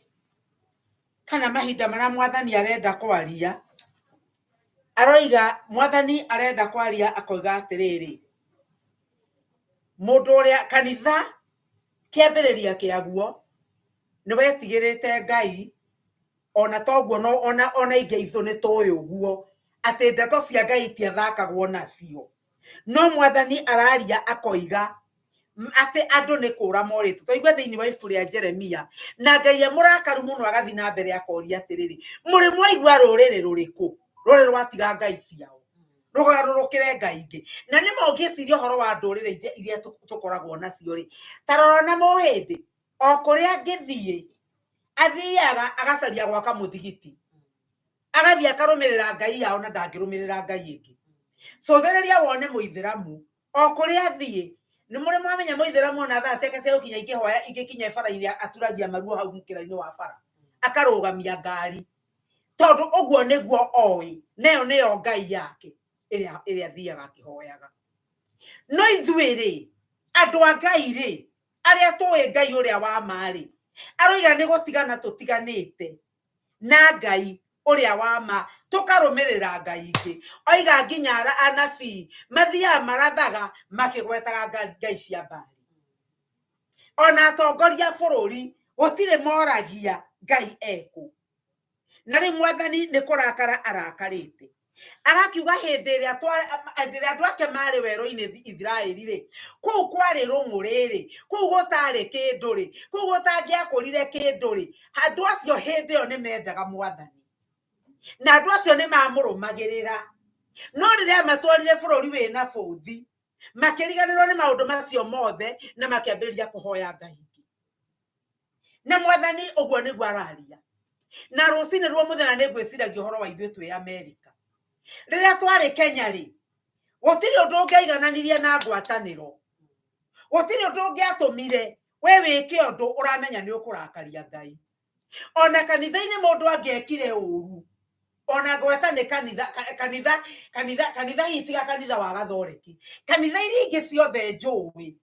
kana mahinda marĩa mwathani arenda kwaria, aroiga mwathani arenda kwaria akoiga atĩrĩrĩ, mũndũ ũrĩa kanitha kĩambĩrĩria kĩaguo nĩ wetigĩrĩte Ngai, ona toguo no ona aingĩ aitũ nĩ tũĩ ũguo atĩ ndeto cia Ngai itiathakagwo nacio. No mwathani araria akoiga atĩ andũ nĩ kũra morĩte. Twaigua thĩinĩ wa ibuku rĩa Jeremia, na Ngai e mũrakaru mũno agathiĩ na mbere akoria atĩrĩrĩ, mũrĩ mwaigua rũrĩrĩ rũrĩkũ rũrĩ rwatiga ngai ciao rũgarũrũkĩre ngai ingĩ? Na nĩ ma ũngĩciria ũhoro wa ndũrĩrĩ iria tũkoragwo nacio rĩ, ta rora na mũhĩndĩ, o kũrĩa angĩthiĩ athiaga agacaria gwaka mũthigiti, agathiĩ akarũmĩrĩra ngai yao na ndangĩrũmĩrĩra ngai ĩngĩ. Cũthĩrĩria wone mũithĩramu o kũrĩa athiĩ, nĩ mũrĩ mwamenya mũithĩramu ona thaa ciake cia gũkinya ingĩhoya ingĩkinya bara-inĩ aturagia maruo hau mũkĩra-inĩ wa bara, akarũgamia ngari, tondũ ũguo nĩguo oĩ, nayo nĩyo ngai yake ĩrĩa athiaga akĩhoyaga. No ithuĩ rĩ, andũ a Ngai rĩ, arĩa tũĩ Ngai ũrĩa wa ma rĩ, aroiga nĩ gũtigana tũtiganĩte na Ngai ũrĩa wa ma, tũkarũmĩrĩra ngai ingĩ. Oiga nginya anabii mathiaga marathaga makĩgwetaga ngai cia Baali. Ona atongoria a bũrũri gũtirĩ moragia Ngai ekũ. Na rĩu mwathani nĩ kũrakara arakarĩte, agakiuga hĩndĩ ĩrĩa andũ ake marĩ werũ-inĩ Isiraeli rĩ, kũu kwarĩ rũng'ũrĩ rĩ, kũu gũtarĩ kĩndũ rĩ, kũu gũtangĩakũrire kĩndũ rĩ, andũ acio hĩndĩ ĩyo nĩ mendaga mwathani, na andũ acio nĩ mamũrũmagĩrĩra. No rĩrĩa matwarire bũrũri wĩna bũthi, makĩriganĩrwo nĩ maũndũ macio mothe na makĩambĩrĩria kũhoya ngai ingĩ. Na mwathani ũguo nĩguo araria. Na rũcinĩ ruo mũthenya nĩ ngwĩciragia ũhoro wa ithuĩ twĩ Amerika. Rĩrĩa twarĩ Kenya rĩ, gũtirĩ ũndũ ũngĩaigananirie na ngwatanĩro. Gũtirĩ ũndũ ũngĩatũmire we wĩke ũndũ ũramenya nĩ ũkũrakaria Ngai. Ona kanitha-inĩ mũndũ angĩekire ũru, ona ngweta nĩ kanitha, kanitha, kanitha, kanitha hihi tiga kanitha wa Gathoreki, kanitha iria ingĩ ciothe njũĩ,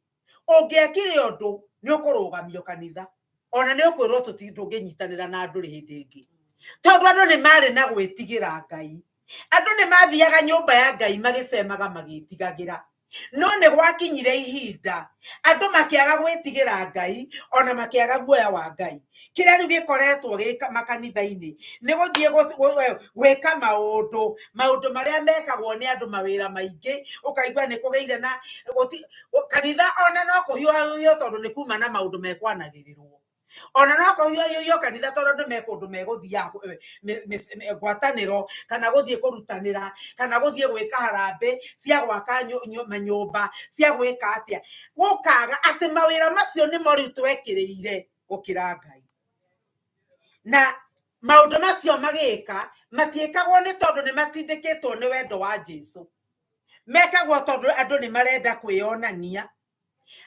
ũngĩekire ũndũ nĩ ũkũrũgamio kanitha, ona nĩ ũkwĩrwo ndũngĩnyitanĩra na andũ hĩndĩ ĩngĩ, tondũ andũ nĩ marĩ na gwĩtigĩra Ngai. Andũ nĩ mathiaga nyũmba ya Ngai magĩcemaga magĩtigagĩra. No nĩ gwakinyire ihinda andũ makĩaga gwĩtigĩra Ngai, ona makĩaga guoya wa Ngai. Kĩrĩa rĩu gĩkoretwo gĩ makanitha-inĩ nĩ gũthiĩ gwĩka maũndũ, maũndũ marĩa mekagwo nĩ andũ mawĩra maingĩ, ũkaigua nĩ kũgĩire na kanitha ona no kũhiũhahio tondũ nĩ kuma na maũndũ mekwanagĩrĩrwo. Ona no kũhiũhahio kanitha tondũ andũ me kũndũ megũthiaga ngwatanĩro, kana gũthiĩ kũrutanĩra, kana gũthiĩ gwĩka harambĩ cia gwaka manyũmba, cia gwĩka atĩa. Gũkaga atĩ mawĩra macio nĩmo rĩu twekĩrĩire gũkĩra Ngai. Na maũndũ macio magĩka, matiĩkagwo nĩ tondũ nĩ matindĩkĩtwo nĩ wendo wa Jesũ. Mekagwo tondũ andũ nĩ marenda kwĩyonania,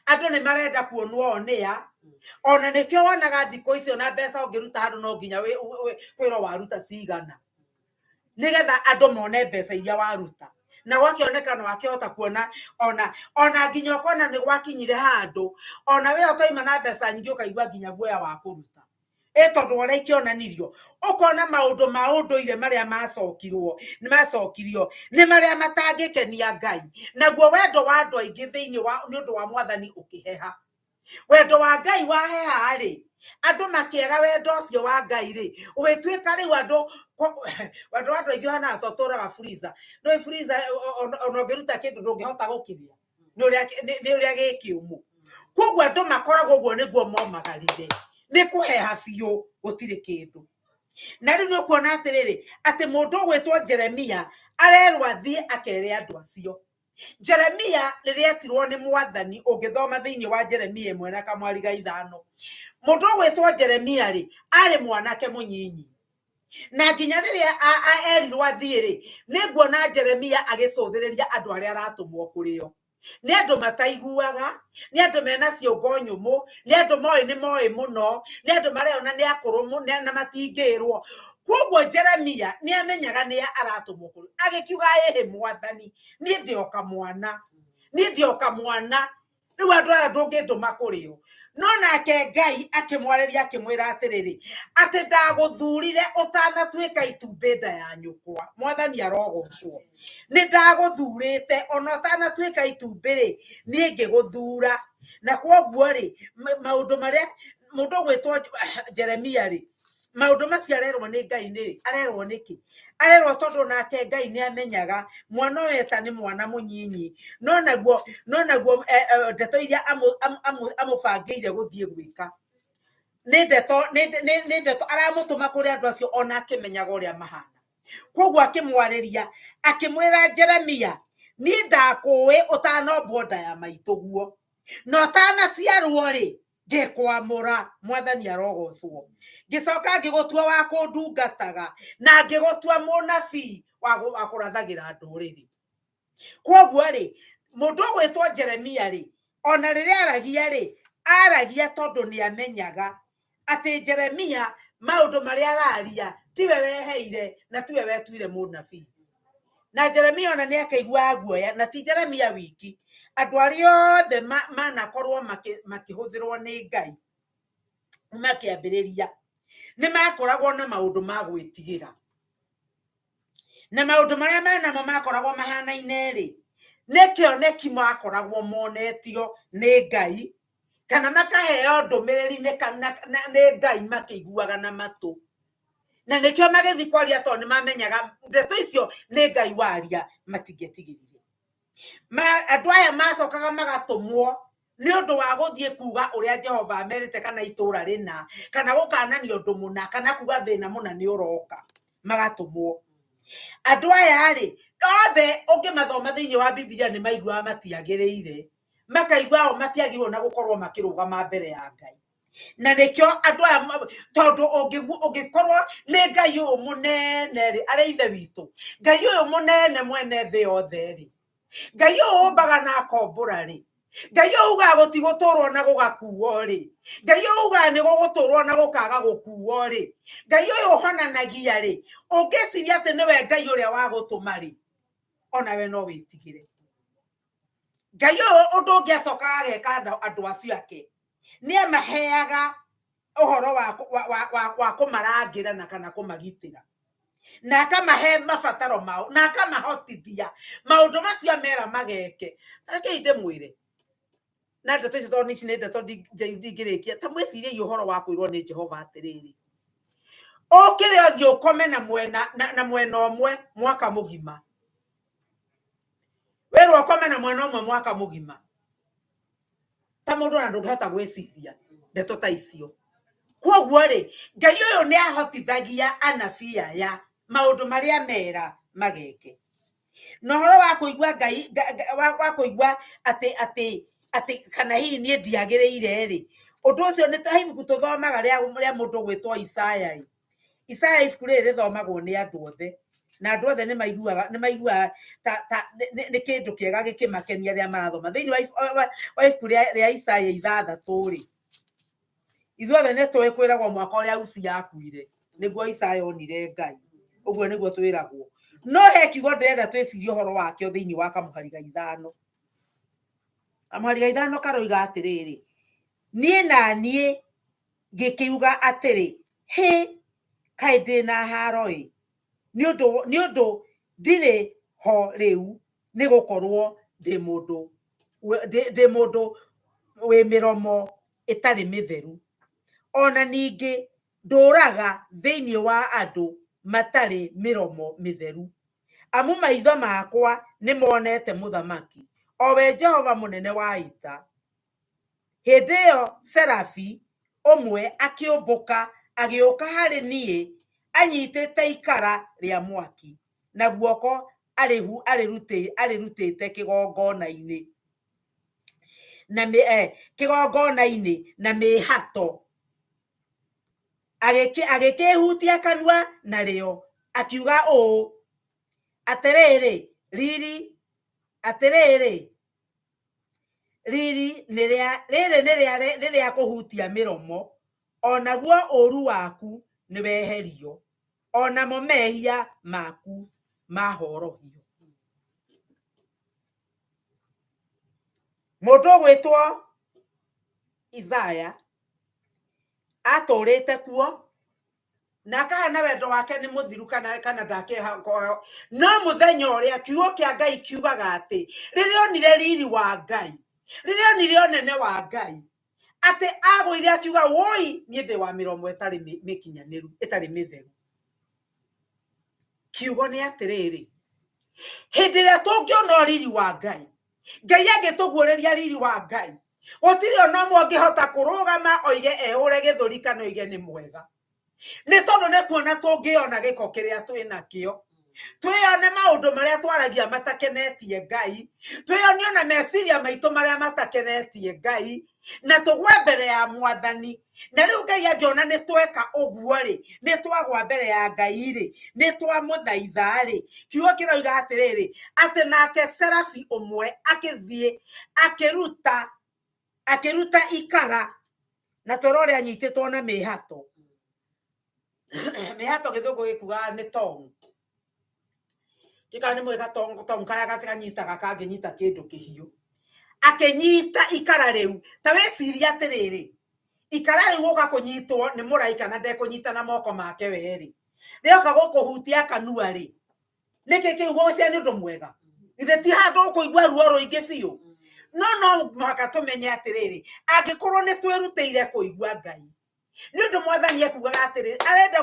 andũ nĩ marenda kuonwo o nĩa. Ona nĩkĩo wonaga thikũ icio na mbeca ũngĩruta handũ no nginya kwĩrwo waruta cigana, nĩgetha andũ mone mbeca iria waruta. Na gwakĩoneka no akĩhota kuona ona ona nginya ũkona nĩ gwakinyire handũ ona we ũtoima na mbeca nyingĩ ũkaigua nginya guoya wa kũruta ĩ tondũ ũrĩa ikĩonanirio ũkona maũndũ ma ũndũire marĩa macokirwo nĩ macokirio nĩ marĩa matangĩkenia Ngai. Naguo wendo wa andũ aingĩ thĩinĩ wa nĩ ũndũ wa mwathani ũkĩheha. Wendo wa Ngai waheha rĩ, andũ makĩaga wendo ũcio wa Ngai rĩ, ũgĩtuĩka rĩu andũ wendo wa andũ aingĩ ũhanaga ta ũtũraga freezer. Nĩũĩ freezer ona ũngĩruta kĩndũ ndũngĩhota gũkĩrĩa nĩ ũrĩa gĩ kĩũmũ. Koguo andũ makoragwo ũguo nĩguo momagarire, nĩ kũheha biũ gũtirĩ kĩndũ. Na rĩu nĩ ũkuona atĩrĩrĩ, atĩ mũndũ ũgwĩtwo Jeremia arerwo athiĩ akere andũ acio. Jeremia rĩrĩa etirwo nĩ mwathani, ũngĩthoma thĩinĩ wa Jeremia 1 na kamwari ga 5, mũndũ ũgwĩtwo Jeremia rĩ, arĩ mwanake mũnyinyi. Na nginya rĩrĩa erirwo athiĩ rĩ, nĩ nguona Jeremia agĩcũthĩrĩria andũ arĩa aratũmwo kũrĩ o. Nĩ andũ mataiguaga, nĩ andũ mena ciongo nyũmũ, nĩ andũ moĩ nĩ moĩ mũno, nĩ andũ mareyona nĩ akũrũ na matingĩrwo. Koguo Jeremia nĩ amenyaga nĩ aratũmwo kũrĩ, agĩkiuga ĩhĩ mwathani, niĩ ndĩ o kamwana, niĩ ndĩ o kamwana, rĩu andũ aya ndũngĩndũma kũrĩ o. No nake Ngai akĩmwarĩria akĩmwĩra atĩrĩrĩ, atĩ ndagũthurire ũtanatuĩka itumbĩ nda ya nyũkwa. Mwathani arogocwo. Nĩ ndagũthurĩte ona ũtanatuĩka itumbĩ rĩ, niĩ ngĩgũthura. Na kwoguo rĩ, maũndũ marĩa mũndũ ũgwĩtwo Jeremia rĩ, maũndũ macio arerwo nĩ Ngai nĩ arerwo nĩkĩ? Arerwo tondũ nake Ngai nĩ amenyaga mwana ũyũ eta nĩ mwana mũnyinyi, no naguo ndeto iria amũbangĩire gũthiĩ gwĩka nĩ ndeto aramũtũma kũrĩ andũ acio ona akĩmenyaga ũrĩa mahana. Koguo akĩmwarĩria akĩmwĩra, Jeremia, niĩ ndakũĩ ũtanombwo nda ya maitũguo, na ũtanaciarwo rĩ, ngĩkwamũra. Mwathani arogocwo. Ngĩcoka ngĩgũtua wa kũndungataga na ngĩgũtua mũnabii wa kũrathagĩra ndũrĩrĩ. Koguo rĩ, mũndũ ũgwĩtwo Jeremia rĩ, ona rĩrĩa aragia rĩ, aragia tondũ nĩ amenyaga atĩ Jeremia maũndũ marĩa araria tiwe weheire na tiwe wetuire mũnabii. Na Jeremia ona nĩ akaiguaga guoya, na ti Jeremia wiki, andũ arĩa othe manakorwo makĩhũthĩrwo nĩ Ngai makĩambĩrĩria nĩ makoragwo na maũndũ ma gwĩtigĩra, na maũndũ marĩa menamo makoragwo mahanaine rĩ, nĩ kĩoneki makoragwo monetio nĩ Ngai kana makaheo ndũmĩrĩri nĩ Ngai makĩiguaga na matũ. Na nĩkĩo magĩthiĩ kwaria, tondũ nĩ mamenyaga ndeto icio nĩ Ngai waria, matingĩetigĩrire. Andũ aya macokaga magatũmwo nĩ ũndũ wa gũthiĩ kuga ũrĩa Jehova amerite, kana itũra rĩna, kana gũkanania ũndũ mũna, kana kuga thĩna mũna nĩ ũroka, magatũmwo. Andũ aya rĩ othe ũngĩmathoma thĩinĩ wa Bibilia nĩ maiguaga matiagĩrĩire, makaigua o matiagĩrĩirwo na gũkorwo makĩrũgama mbere ya Ngai. Na nĩkĩo andũ aya tondũ ũngĩkorwo nĩ Ngai ũyũ mũnene rĩ, arĩ ithe witũ, Ngai ũyũ mũnene mwene thĩ yothe rĩ, Ngai ũyũ ũmbaga na akombũra rĩ, Ngai ũyũ ugaga gũtigũtũrwo na gũgakuo rĩ, Ngai ũyũ ugaga nĩ gũgũtũrwo na gũkaga gũkuo rĩ, Ngai ũyũ ũhonanagia rĩ, ũngĩciria atĩ nĩwe Ngai ũrĩa wa gũtũma rĩ, onawe no wĩtigĩre Ngai ũyũ. Ũndũ ũngĩ acokaga ageka andũ acio ake nĩ amaheaga ũhoro wa kũmarangĩra na kana kũmagitĩra, na akamahe mabataro mao, na akamahotithia maũndũ macio amera mageke. Rekei ndĩmwĩre na ndeto icio, tondũ ici nĩ ndeto ndingĩrĩkia. Ta mwĩciriei ũhoro wa kwĩrwo nĩ Jehova atĩrĩrĩ, ũkĩre ũthiĩ ũkome na mwena ũmwe mwaka mũgima. Wĩrwo ũkome na mwena ũmwe mwaka mũgima, ta mũndũ ona ndũngĩhota gwĩciria ndeto ta icio. Koguo rĩ, Ngai ũyũ nĩ ahotithagia anabii aya maũndũ marĩa mera mageke. Na ũhoro wa kũigua Ngai wa kũigua atĩ kana hihi niĩ ndiagĩrĩire rĩ, ũndũ ũcio nĩ he ibuku tũthomaga rĩa mũndũ ũgwĩtwo Isaya ĩ. Isaya ibuku rĩrĩ rĩthomagwo nĩ andũ othe, na andũ othe nĩ maiguaga ta nĩ kĩndũ kĩega gĩkĩmakenia rĩrĩa marathoma. Thĩinĩ wa ibuku rĩa Isaya 6 rĩ, ithuothe nĩ tũĩ kwĩragwo mwaka ũrĩa Uzia akuire nĩguo Isaya onire Ngai. Ũguo nĩguo twĩragwo. No he kiugo ndĩrenda twĩcirie ũhoro wakĩo thĩinĩ wa kamũhari ga ithano. Kamũhari ga ithano karoiga atĩrĩrĩ, niĩ na niĩ ngĩkiuga atĩrĩ, hĩ, kaĩ ndĩ na haro ĩ, nĩ ũndũ ndirĩ ho rĩu, nĩ gũkorwo ndĩ mũndũ ndĩ mũndũ wĩ mĩromo ĩtarĩ mĩtheru, ona ningĩ ndũraga thĩinĩ wa andũ matarĩ mĩromo mĩtheru. Amu maitho makwa nĩ monete Mũthamaki, o we Jehova mũnene wa ita. Hĩndĩ ĩyo Serafi ũmwe akĩũmbũka agĩũka harĩ niĩ anyitĩte ikara rĩa mwaki na guoko arĩrutĩte kĩgongona-inĩ na kĩgongona-inĩ na mĩĩhato, agĩkĩhutia kanua narĩo, akiuga ũũ, atĩrĩrĩ, riri, atĩrĩrĩ, riri rĩrĩ nĩ rĩa kũhutia mĩromo, o naguo ũũru waku nĩweherio, o namo mehia maku mahorohio. Mũndũ ũgwĩtwo Isaya atũrĩte kuo na akahana wendo wake nĩ mũthiru kana kana ndakĩha no mũthenya ũrĩa kiugo kĩa Ngai kiugaga atĩ rĩrĩa onire riri wa Ngai, rĩrĩa onire ũnene wa Ngai, atĩ agũire akiuga woi, niĩ ndĩ wa mĩromo ĩtarĩ mĩkinyanĩru, ĩtarĩ mĩtheru. Kiugo nĩ atĩrĩrĩ, hĩndĩ ĩrĩa tũngĩona riri wa Ngai, Ngai angĩtũguũrĩria riri wa Ngai, gũtirĩ ona ũmwe ũngĩhota kũrũgama oige ehũre gĩthũri kana oige nĩ mwega, nĩ tondũ nĩ kuona tũngĩona gĩko kĩrĩa twĩ nakĩo, twĩyone maũndũ marĩa twaragia matakenetie Ngai, twĩyone ona meciria maitũ marĩa matakenetie Ngai, na tũgwe mbere ya Mwathani. Na rĩu Ngai angĩona nĩ tweka ũguo rĩ, nĩ twagwa mbere ya Ngai rĩ, nĩ twamũthaitha rĩ, kiugo kĩroiga atĩrĩrĩ, atĩ nake Serafi ũmwe akĩthiĩ akĩruta akĩruta ikara, na twĩra ũrĩa anyitĩtwo na mĩhato. Mĩhato gĩthũngũ gĩkugaga nĩ tong. Ndikana nĩ mwega tong tong karĩa gakanyitaga kangĩnyita kĩndũ kĩhiũ. Akĩnyita ikara rĩu, ta wĩcirie atĩrĩrĩ, ikara rĩu gũka kũnyitwo nĩ mũraika na ndekũnyita na moko make werĩ, rĩoka gũkũhutia kanua rĩ, nĩkĩ kĩu gũcia nĩ ũndũ mwega? Githĩ ti handũ ũkũigua ruo rũingĩ biũ? No no mũhaka tũmenye atĩrĩrĩ, angĩkorwo nĩ twĩrutĩire kũigua Ngai, nĩ ũndũ Mwathani ekugaga atĩrĩrĩ, arenda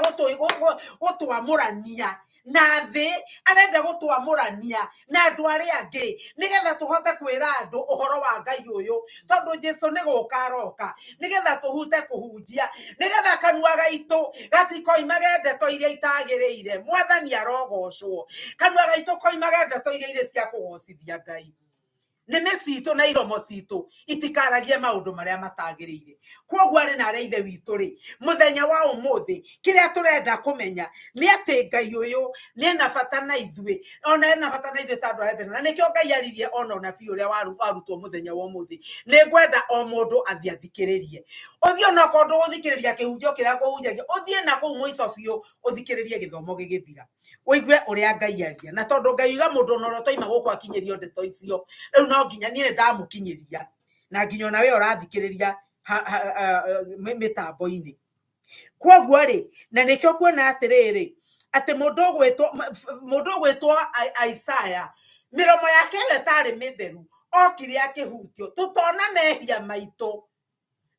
gũtwamũrania na thĩ, arenda gũtwamũrania na andũ arĩa angĩ, nĩgetha tũhote kwĩra andũ ũhoro wa Ngai ũyũ, tondũ Jesu nĩ gũka aroka, nĩgetha tũhute kũhunjia, nĩgetha kanua gaitũ gatikoimage ndeto iria itagĩrĩire. Mwathani arogocwo. Kanua gaitũ koimage ndeto iria irĩ cia kũgocithia Ngai. Nĩmĩ citũ na iromo citũ itikaragie maũndũ marĩa matagĩrĩire. Kwoguo arĩ na arĩa ithe witũ rĩ, mũthenya wa ũmũthĩ kĩrĩa tũrenda kũmenya nĩ atĩ Ngai ũyũ nĩ ena bata na ithuĩ, ona ena bata na ithuĩ ta andũ a Ebene. Na nĩkĩo Ngai aririe ona ũnabii ũrĩa warutwo mũthenya wa ũmũthĩ. Nĩ ngwenda o mũndũ athiĩ athikĩrĩrie. Ũthiĩ onokorwo ndũgũthikĩrĩria kĩhunjio kĩrĩa ngũhunjagia, ũthiĩ na kũu mũico biũ ũthikĩrĩrie gĩthomo gĩgĩthira, ũigue ũrĩa Ngai aria. Na tondũ Ngai oiga mũndũ ona ũrĩa ũtoima gũkũ akinyĩrio ndeto icio, rĩu no nginya niĩ nĩ ndamũkinyĩria, na nginya ona we ũrathikĩrĩria mĩtambo-inĩ. Kwoguo rĩ, na nĩkĩo kuona atĩrĩrĩ, atĩ mũndũ ũgwĩtwo Isaya, mĩromo yake ĩyo ĩtarĩ mĩtheru, okire akĩhutio, tũtona mehia maitũ,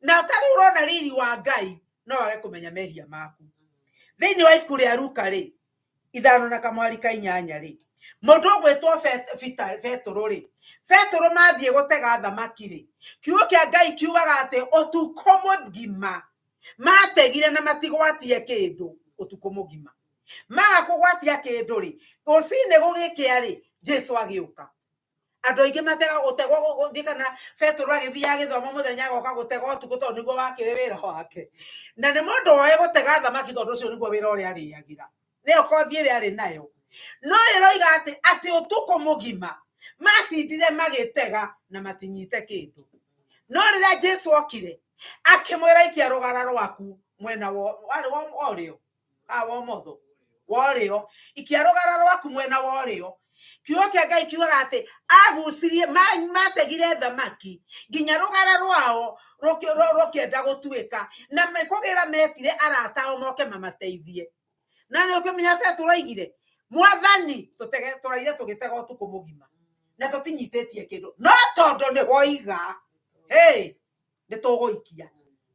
na ũtarĩ ũrona riri wa Ngai, no wage kũmenya mehia maku. Thĩinĩ wa ibuku rĩa Luka rĩ, 5 na kamwari ka 8 rĩ, mũndũ ũgwĩtwo Betũrũ rĩ, Betũrũ mathiĩ gũtega thamaki rĩ, kiugo kĩa Ngai kiugaga atĩ ũtukũ mũgima mategire na matigwatie kĩndũ ũtukũ mũgima. Maga kũgwatia kĩndũ rĩ, rũcinĩ gũgĩkĩa rĩ, Jesu agĩũka. Andũ aingĩ matega gũtegwo gũthiĩ kana Betũrũ agĩthiĩ agĩthoma mũthenya agoka gũtega ũtukũ tondũ nĩguo wakĩrĩ wĩra wake. Na nĩ mũndũ woĩ gũtega thamaki tondũ ũcio nĩguo wĩra ũrĩa arĩagĩra. Nĩyo kothi ĩrĩa arĩ nayo. No ĩroiga atĩ ũtukũ mũgima matindire magĩtega na matinyite kĩndũ. No rĩrĩa Jesu okire akĩmwĩra ikia rũgara rwaku mwena wa warĩ wa ũrĩo kana wa ũmotho? Wa ũrĩo, ikia rũgara rwaku mwena wa ũrĩo. Kiugo kĩa Ngai kiugaga atĩ agucirie mategire thamaki nginya rũgara rwao rũkĩenda gũtuĩka, na kũgĩra metire arata ao moke mamateithie. Na nĩ ũkĩmenya Petero oigire, Mwathani, tũtege tũraire tũgĩtega ũtukũ mũgima na tũtinyitĩtie kĩndũ, no tondũ nĩ woiga, hey, nĩ tũgũikia,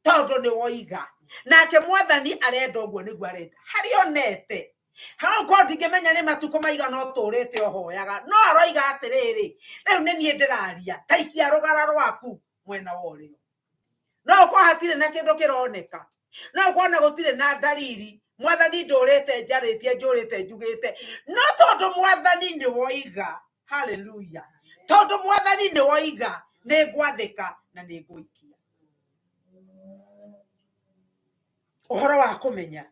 tondũ nĩ woiga. Nake Mwathani arenda ũguo nĩguo arenda harĩ onete hau ko ndingĩmenya nĩ matukũ maigana ũtũrĩte ũhoyaga, no aroiga atĩrĩrĩ, rĩu nĩ niĩ ndĩraria, ta ikia rũgara rwaku mwena wa ũrĩo. No ũkorwo hatirĩ na kĩndũ kĩroneka, no ũkorwo na gũtirĩ na ndariri, Mwathani ndũrĩte njarĩtie njũrĩte njugĩte, no tondũ Mwathani nĩ woiga, haleluya, tondũ Mwathani nĩ woiga, nĩ ngwathĩka na nĩ ngũikia. Ũhoro wa kũmenya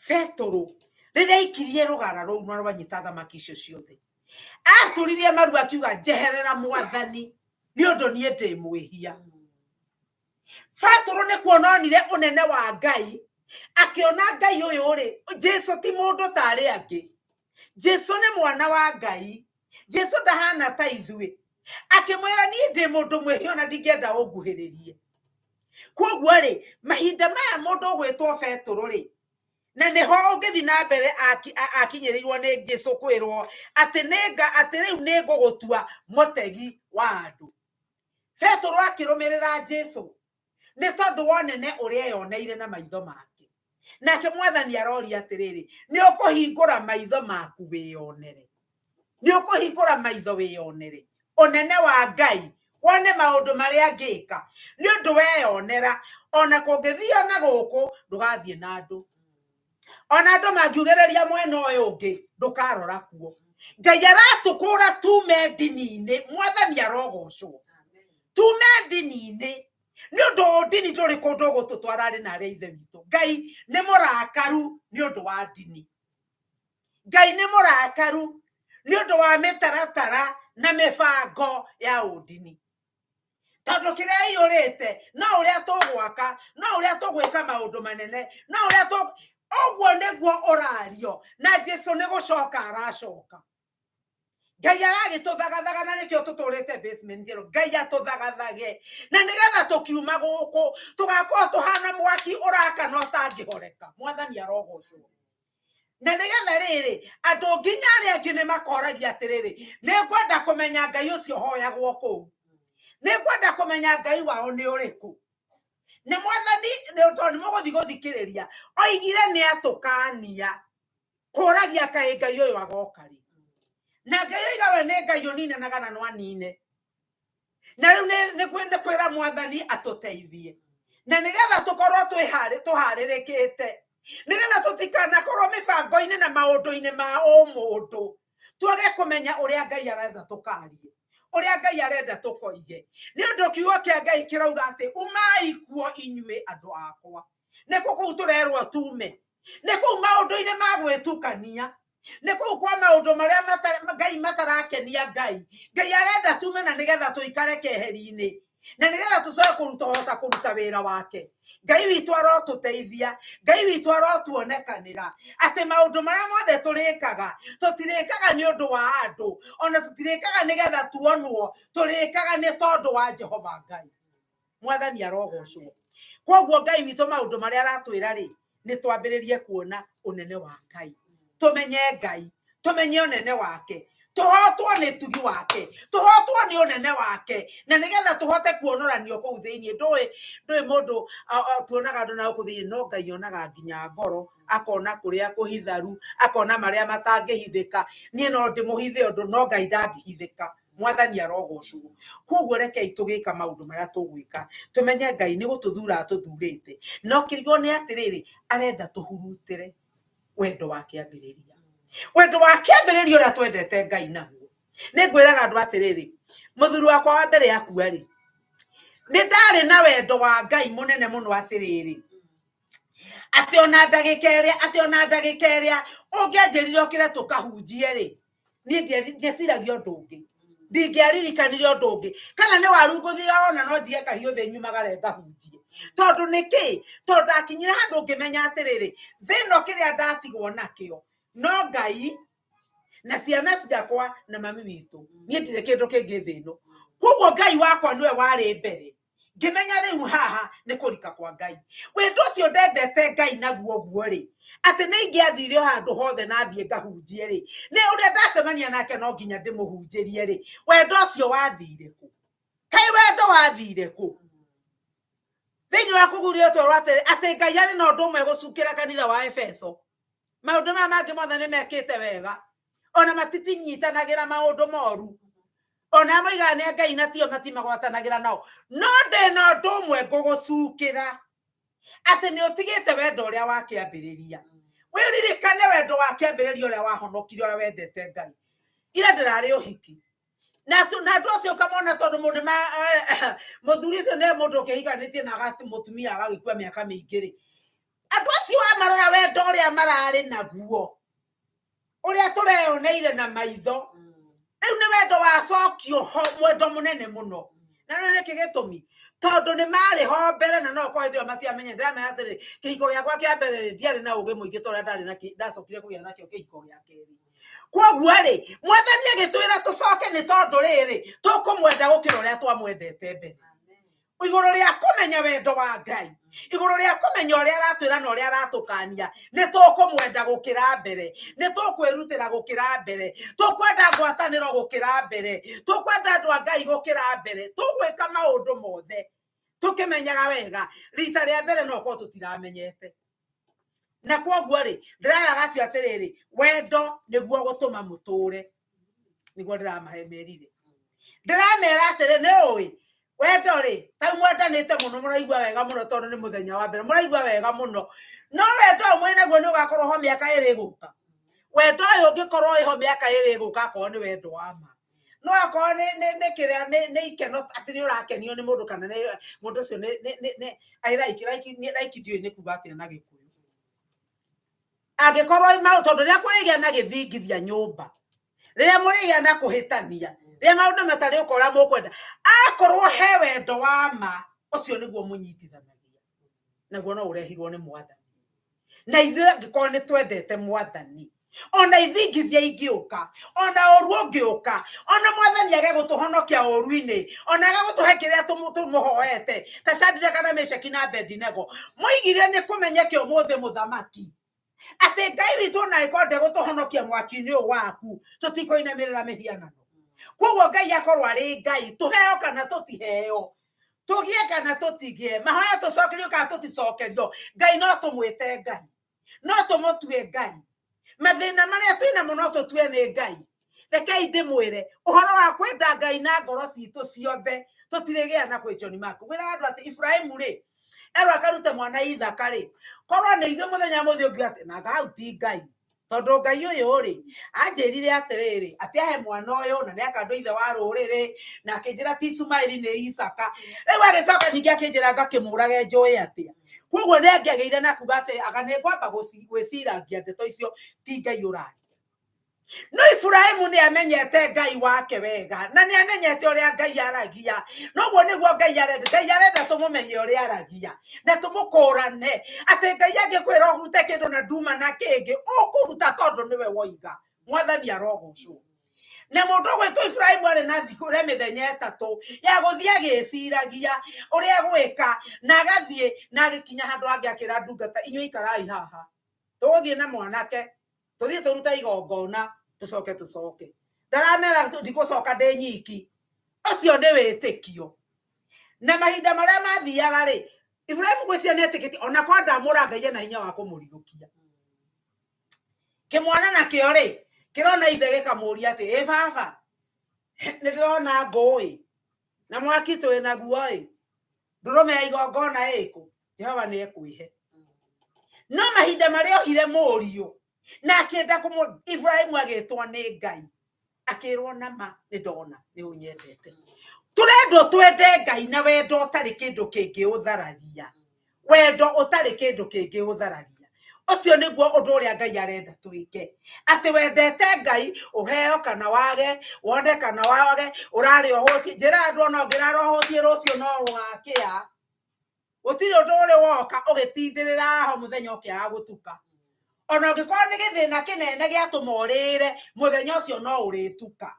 Petero rĩrĩa aikirie rũgara rũu na rwanyita thamaki icio ciothe, aturirie maru akiuga, njeherera Mwathani, nĩ ũndũ niĩ ndĩ mwĩhia. Petero nĩ kuona onire ũnene wa Ngai, akĩona Ngai ũyũ rĩ, Jesu ti mũndũ ta arĩa angĩ, Jesu nĩ mwana wa Ngai, Jesu ndahana ta ithuĩ. Akĩmwĩra, niĩ ndĩ mũndũ mwĩhia ona ndingĩenda ũnguhĩrĩrie. Koguo rĩ, mahinda maya mũndũ ũgwĩtwo Petero rĩ, na nĩho ũngĩthiĩ na mbere akinyĩrĩirwo nĩ Jesu kwĩrwo atĩ nĩnga atĩ rĩu nĩ ngũgũtua mũtegi wa andũ. Petero akĩrũmĩrĩra Jesu nĩ tondũ wa ũnene ũrĩa eyoneire na maitho make. Nake Mwathani aroria atĩrĩrĩ, nĩ ũkũhingũra maitho maku wĩyonere, nĩ ũkũhingũra maitho wĩyonere ũnene wa Ngai, wone maũndũ marĩa ngĩka, nĩ ũndũ weyonera ona kũngĩthio na gũkũ ndũgathiĩ na andũ, ona andũ mangiugĩrĩria mwena ũyũ ũngĩ ndũkarora kuo. Ngai aratũkũra tume ndini-inĩ, Mwathani arogocwo, tume ndini-inĩ, nĩ ũndũ ndini ndũrĩ kũndũ ũgũtũtwara arĩ na arĩa ithe witũ. Ngai nĩ mũrakaru nĩ ũndũ wa ndini, Ngai nĩ mũrakaru nĩ ũndũ wa mĩtaratara na mĩbango ya ũndini, tondũ kĩrĩa iyũrĩte no ũrĩa tũgwaka, no ũrĩa tũgwĩka maũndũ manene, no ũrĩa tũ ũguo nĩguo ũrario. Na Jesu nĩ gũcoka aracoka. Ngai aragĩtũthagathaga na nĩkĩo tũtũrĩte basement ĩno. Ngai atũthagathage na nĩgetha tũkiuma gũkũ tũgakorwo tũhana mwaki ũrakana ũtangĩhoreka. Mwathani arogocwo. Na nĩgetha rĩrĩ, andũ nginya arĩa angĩ nĩ makoragia atĩrĩrĩ, nĩ ngwenda kũmenya Ngai ũcio hoyagwo kũu, nĩ ngwenda kũmenya Ngai wao nĩ ũrĩkũ. Nĩ Mwathani, tondũ nĩ mũgũthiĩ gũthikĩrĩria, oigire nĩ atũkania kũragia kaĩ Ngai ũyũ agoka rĩ. Na Ngai oiga we nĩ Ngai ũninanaga na no anine. Na rĩu nĩ kwĩra Mwathani atũteithie, na nĩgetha tũkorwo tũharĩrĩkĩte, nĩgetha tũtikanakorwo mĩbango-inĩ na maũndũ-inĩ ma ũmũndũ, twage kũmenya ũrĩa Ngai arenda tũkarie, ũrĩa Ngai arenda tũkoige. Nĩ ũndũ kiugo kĩa Ngai kĩrauga atĩ umai kuo inyuĩ andũ akwa. Nĩ kũ kũu tũrerwo tume? Nĩ kũu maũndũ-inĩ ma gwĩtukania, nĩ kũu kwa maũndũ marĩa Ngai matarakenia Ngai. Ngai arenda tume na nĩgetha tũikare keheri-inĩ, na nĩgetha tũcoke kũruta hota kũruta wĩra wake. Ngai witũ arotũteithia, Ngai witũ arotuonekanĩra atĩ maũndũ marĩa mothe tũrĩkaga, tũtirĩkaga nĩ ũndũ wa andũ, ona tũtirĩkaga nĩgetha tuonwo, tũrĩkaga nĩ tondũ wa Jehova Ngai. Mwathani arogocwo. Koguo Ngai witũ maũndũ marĩa aratwĩra rĩ, nĩ twambĩrĩrie kuona ũnene wa Ngai, tũmenye Ngai, tũmenye ũnene wake, tũhotwo nĩ tugi wake, tũhotwo nĩ ũnene wake, na nĩgetha tũhote kuonoranio kũu thĩinĩ. Ndũĩ mũndũ tuonaga andũ na gũkũ thĩinĩ, no Ngai onaga nginya ngoro, akona kũrĩa kũhitharu, akona marĩa matangĩhithĩka. Niĩ no ndĩmũhithe ũndũ, no Ngai ndangĩhithĩka. Mwathani arogocwo. Koguo rekei tũgĩka maũndũ marĩa tũgwĩka, tũmenye Ngai nĩ gũtũthura atũthurĩte, na ũkĩrigwo nĩ atĩrĩrĩ, arenda tũhurutĩre wendo wa kĩambĩrĩria, wendo wa kĩambĩrĩria ũrĩa twendete Ngai naguo. Nĩ ngwĩraga andũ atĩrĩrĩ, mũthuri wakwa wa mbere akua rĩ, nĩ ndarĩ na wendo wa Ngai mũnene mũno atĩrĩrĩ, atĩ ona ndagĩka ĩrĩa, atĩ ona ndagĩka ĩrĩa ũngĩanjĩrire ũkĩre tũkahunjie rĩ, niĩ ndieciragia ũndũ ũngĩ, ndingĩaririkanire ũndũ ũngĩ. Kana nĩ waru ngũthiaga ona no njige kahiũ thĩ nyumagare ngahunjie. Tondũ nĩkĩ? Tondũ ndakinyire handũ ngĩmenya atĩrĩrĩ, thĩ ĩno kĩrĩa ndatigwo nakĩo No Ngai na ciana ciakwa na mami witũ, niĩ ndirĩ kĩndũ kĩngĩ thĩ ĩno. Koguo Ngai wakwa nĩwe warĩ mbere. Ngĩmenya rĩu haha nĩ kũrika kwa Ngai. Wendo ũcio ndendete Ngai naguo ũguo rĩ, atĩ nĩ ingĩathire o handũ hothe na thiĩ ngahunjie rĩ, nĩ ũrĩa ndacemania nake no nginya ndĩmũhunjĩrie rĩ, wendo ũcio wathire kũ? Kaĩ wendo wathire kũ? Thĩinĩ wa kũgurio twerwo atĩrĩ, atĩ Ngai arĩ na ũndũ ũmwe gũcukĩra kanitha wa Efeso. Maũndũ maya mangĩ mothe nĩ mekĩte wega, ona matitinyitanagĩra maũndũ moru, ona moigaga nĩ a Ngai na tio matimagwatanagĩra nao. No ndĩ na ũndũ ũmwe ngũgũcukĩra, atĩ nĩ ũtigĩte wendo ũrĩa wa kĩambĩrĩria. Wĩririkane wendo wa kĩambĩrĩria ũrĩa wahonokire, ũrĩa wendete Ngai. Ira ndĩrarĩ ũhiki na andũ acio ũkamona tondũ mũndũ mũthuri ũcio nĩ mũndũ ũkĩhikanĩtie na mũtumia agagĩkua mĩaka mĩingĩ rĩ, andũ acio amarora wendo ũrĩa mararĩ naguo, ũrĩa tũreyoneire na maitho, rĩu nĩ wendo wacokio ho, mwendo mũnene mũno. Na rĩu nĩkĩ gĩtũmi? Tondũ nĩ marĩ ho mbere na no korwo hĩndĩ ĩyo matiamenyete. Ndĩramenya atĩrĩ, kĩhiko gĩakwa kĩa mbere rĩ, ndiarĩ na ũgĩ mũingĩ ta ũrĩa ndarĩ na ndacokire kũgĩa nakĩo kĩhiko gĩa kerĩ. Koguo rĩ, Mwathani agĩtwĩra tũcoke nĩ tondũ rĩrĩ, tũkũmwenda gũkĩra ũrĩa twamwendete mbere. Igũrũ rĩa kũmenya wendo wa Ngai, igũrũ rĩa kũmenya ũrĩa aratwĩra na ũrĩa aratũkania, nĩ tũkũmwenda gũkĩra mbere, nĩ tũkwĩrutĩra gũkĩra mbere, tũkwenda ngwatanĩro gũkĩra mbere, tũkwenda andũ a Ngai gũkĩra mbere, tũgwĩka maũndũ mothe tũkĩmenyaga wega. Rita rĩa mbere no korwo tũtiramenyete. Na kwoguo rĩ, ndĩreraga acio atĩrĩrĩ, wendo nĩguo gũtũma mũtũre, nĩguo ndĩramahe merire. Ndĩramera atĩrĩ, nĩ ũĩ wendo rĩ, tau mwendanĩte mũno, mũraigua wega mũno tondũ nĩ mũthenya wa mbere, mũraigua wega mũno. No wendo ũyũ mwĩ naguo nĩ ũgakorwo ho mĩaka ĩrĩ ĩgũka. Wendo ũyũ ũngĩkorwo wĩho mĩaka ĩrĩ ĩgũka, akorwo nĩ wendo wa ma. No akorwo nĩ kĩrĩa, nĩ ikeno atĩ nĩ ũrakenio nĩ mũndũ kana nĩ mũndũ ũcio nĩ I like, like, like ndiũĩ nĩ kuga atĩa na Gĩkũyũ. Angĩkorwo tondũ rĩrĩa kũrĩgĩa na gĩthingithia nyũmba, rĩrĩa mũrĩgĩa na kũhĩtania, rĩrĩa maũndũ matarĩ ũka ũrĩa mũkwenda, akorwo he wendo wa ma, ũcio nĩguo mũnyitithanagia, naguo no ũrehirwo nĩ Mwathani. Na ithuĩ angĩkorwo nĩ twendete Mwathani, ona ithingithia ingĩũka, ona ũru ũngĩũka, ona Mwathani age gũtũhonokia ũru-inĩ, ona age gũtũhe kĩrĩa tũmũhoete, ta Shadraka na Meshaki na Abednego, moigire nĩ kũmenyeke ũmũthĩ mũthamaki atĩ Ngai witũ ona angĩkorwo ndegũtũhonokia mwaki-inĩ ũyũ waku, tũtikũinamĩrĩra mĩhianano. Koguo Ngai akorwo arĩ Ngai, tũheo kana tũtiheo, tũgĩe kana tũtigĩe, mahoya tũcokerio kana tũticokerio, Ngai no tũmwĩte Ngai, no tũmũtue Ngai. Mathĩna marĩa twĩnamo no tũtue nĩ Ngai. Rekei ndĩmwĩre ũhoro wa kwenda Ngai na ngoro citũ ciothe, tũtirĩgĩa na kwĩchoni maku. Ngwĩraga andũ atĩ Ibrahimu rĩ, erwo akarute mwana Ithaka rĩ, korwo nĩ ithuĩ mũthenya mũthĩ ũngiuga atĩ nanga hau ti Ngai, tondũ Ngai ũyũ rĩ, anjĩrire atĩrĩrĩ, atĩ ahe mwana ũyũ na nĩ akandua ithe wa rũrĩrĩ, na akĩnjĩra ti Ishumaeli nĩ Isaka. Rĩu agĩcoka ningĩ akĩnjĩra ngakĩmũrage njũĩ atĩa. Koguo nĩ angĩagĩire na kuga atĩ anga nĩ ngwamba gwĩcirangia ndeto icio ti Ngai ũraria. No Ibrahimu nĩ amenyete Ngai wake wega, na nĩ amenyete ũrĩa Ngai aragia. Noguo nĩguo Ngai arenda. Ngai arenda tũmũmenye ũrĩa aragia na tũmũkũrane, atĩ Ngai angĩkwĩra ũrute kĩndũ na nduma na kĩngĩ, ũkũruta tondũ nĩwe woiga. Mwathani arogocwo. Na mũndũ ũgwĩtwo Ibrahimu arĩ na thikũ rĩa mĩthenya ĩtatũ ya gũthiĩ agĩciragia ũrĩa gwĩka, na agathiĩ na agĩkinya handũ hangĩ akĩra ndungata, inyuĩ ikarai haha, tũgũthiĩ na mwanake, tũthiĩ tũrute igongona, tũcoke tũcoke. Ndaramera ndikũcoka ndĩ nyiki. Ũcio nĩ wĩtĩkio. Na mahinda marĩa mathiaga rĩ, Ibrahimu ngwĩciria nĩ etĩkĩtie, ona korwo ndamũra Ngai ena hinya wa kũmũriũkia. Kĩmwana nakĩo rĩ, kĩrona ithe gĩkamũria atĩ, ĩ baba, nĩ ndĩrona ngũ-ĩ, na mwaki twĩ naguo-ĩ, ndũrũme ya igongona ĩkũ? Jehova nĩ ekwĩhe. No mahinda marĩa ohire mũriũ na akĩenda kũmũ, Ibrahimu agĩtwo nĩ Ngai, akĩrwo nama nĩ ndona nĩ ũnyendete. Tũrendwo twende Ngai na wendo ũtarĩ kĩndũ kĩngĩũthararia, wendo ũtarĩ kĩndũ kĩngĩũthararia. Ũcio nĩguo ũndũ ũrĩa Ngai arenda twĩke, atĩ wendete Ngai ũheo kana wage, wone kana wage, ũrarĩ ũhũtiĩ. Njĩra andũ ona ũngĩrara ũhũtiĩ rũciũ no ũgakĩa. Gũtirĩ ũndũ ũrĩ woka ũgĩtindĩrĩra ho mũthenya ũkĩaga gũtuka. Ona ũngĩkorwo nĩ gĩthĩna kĩnene gĩatũma ũrĩre, mũthenya ũcio no ũrĩtuka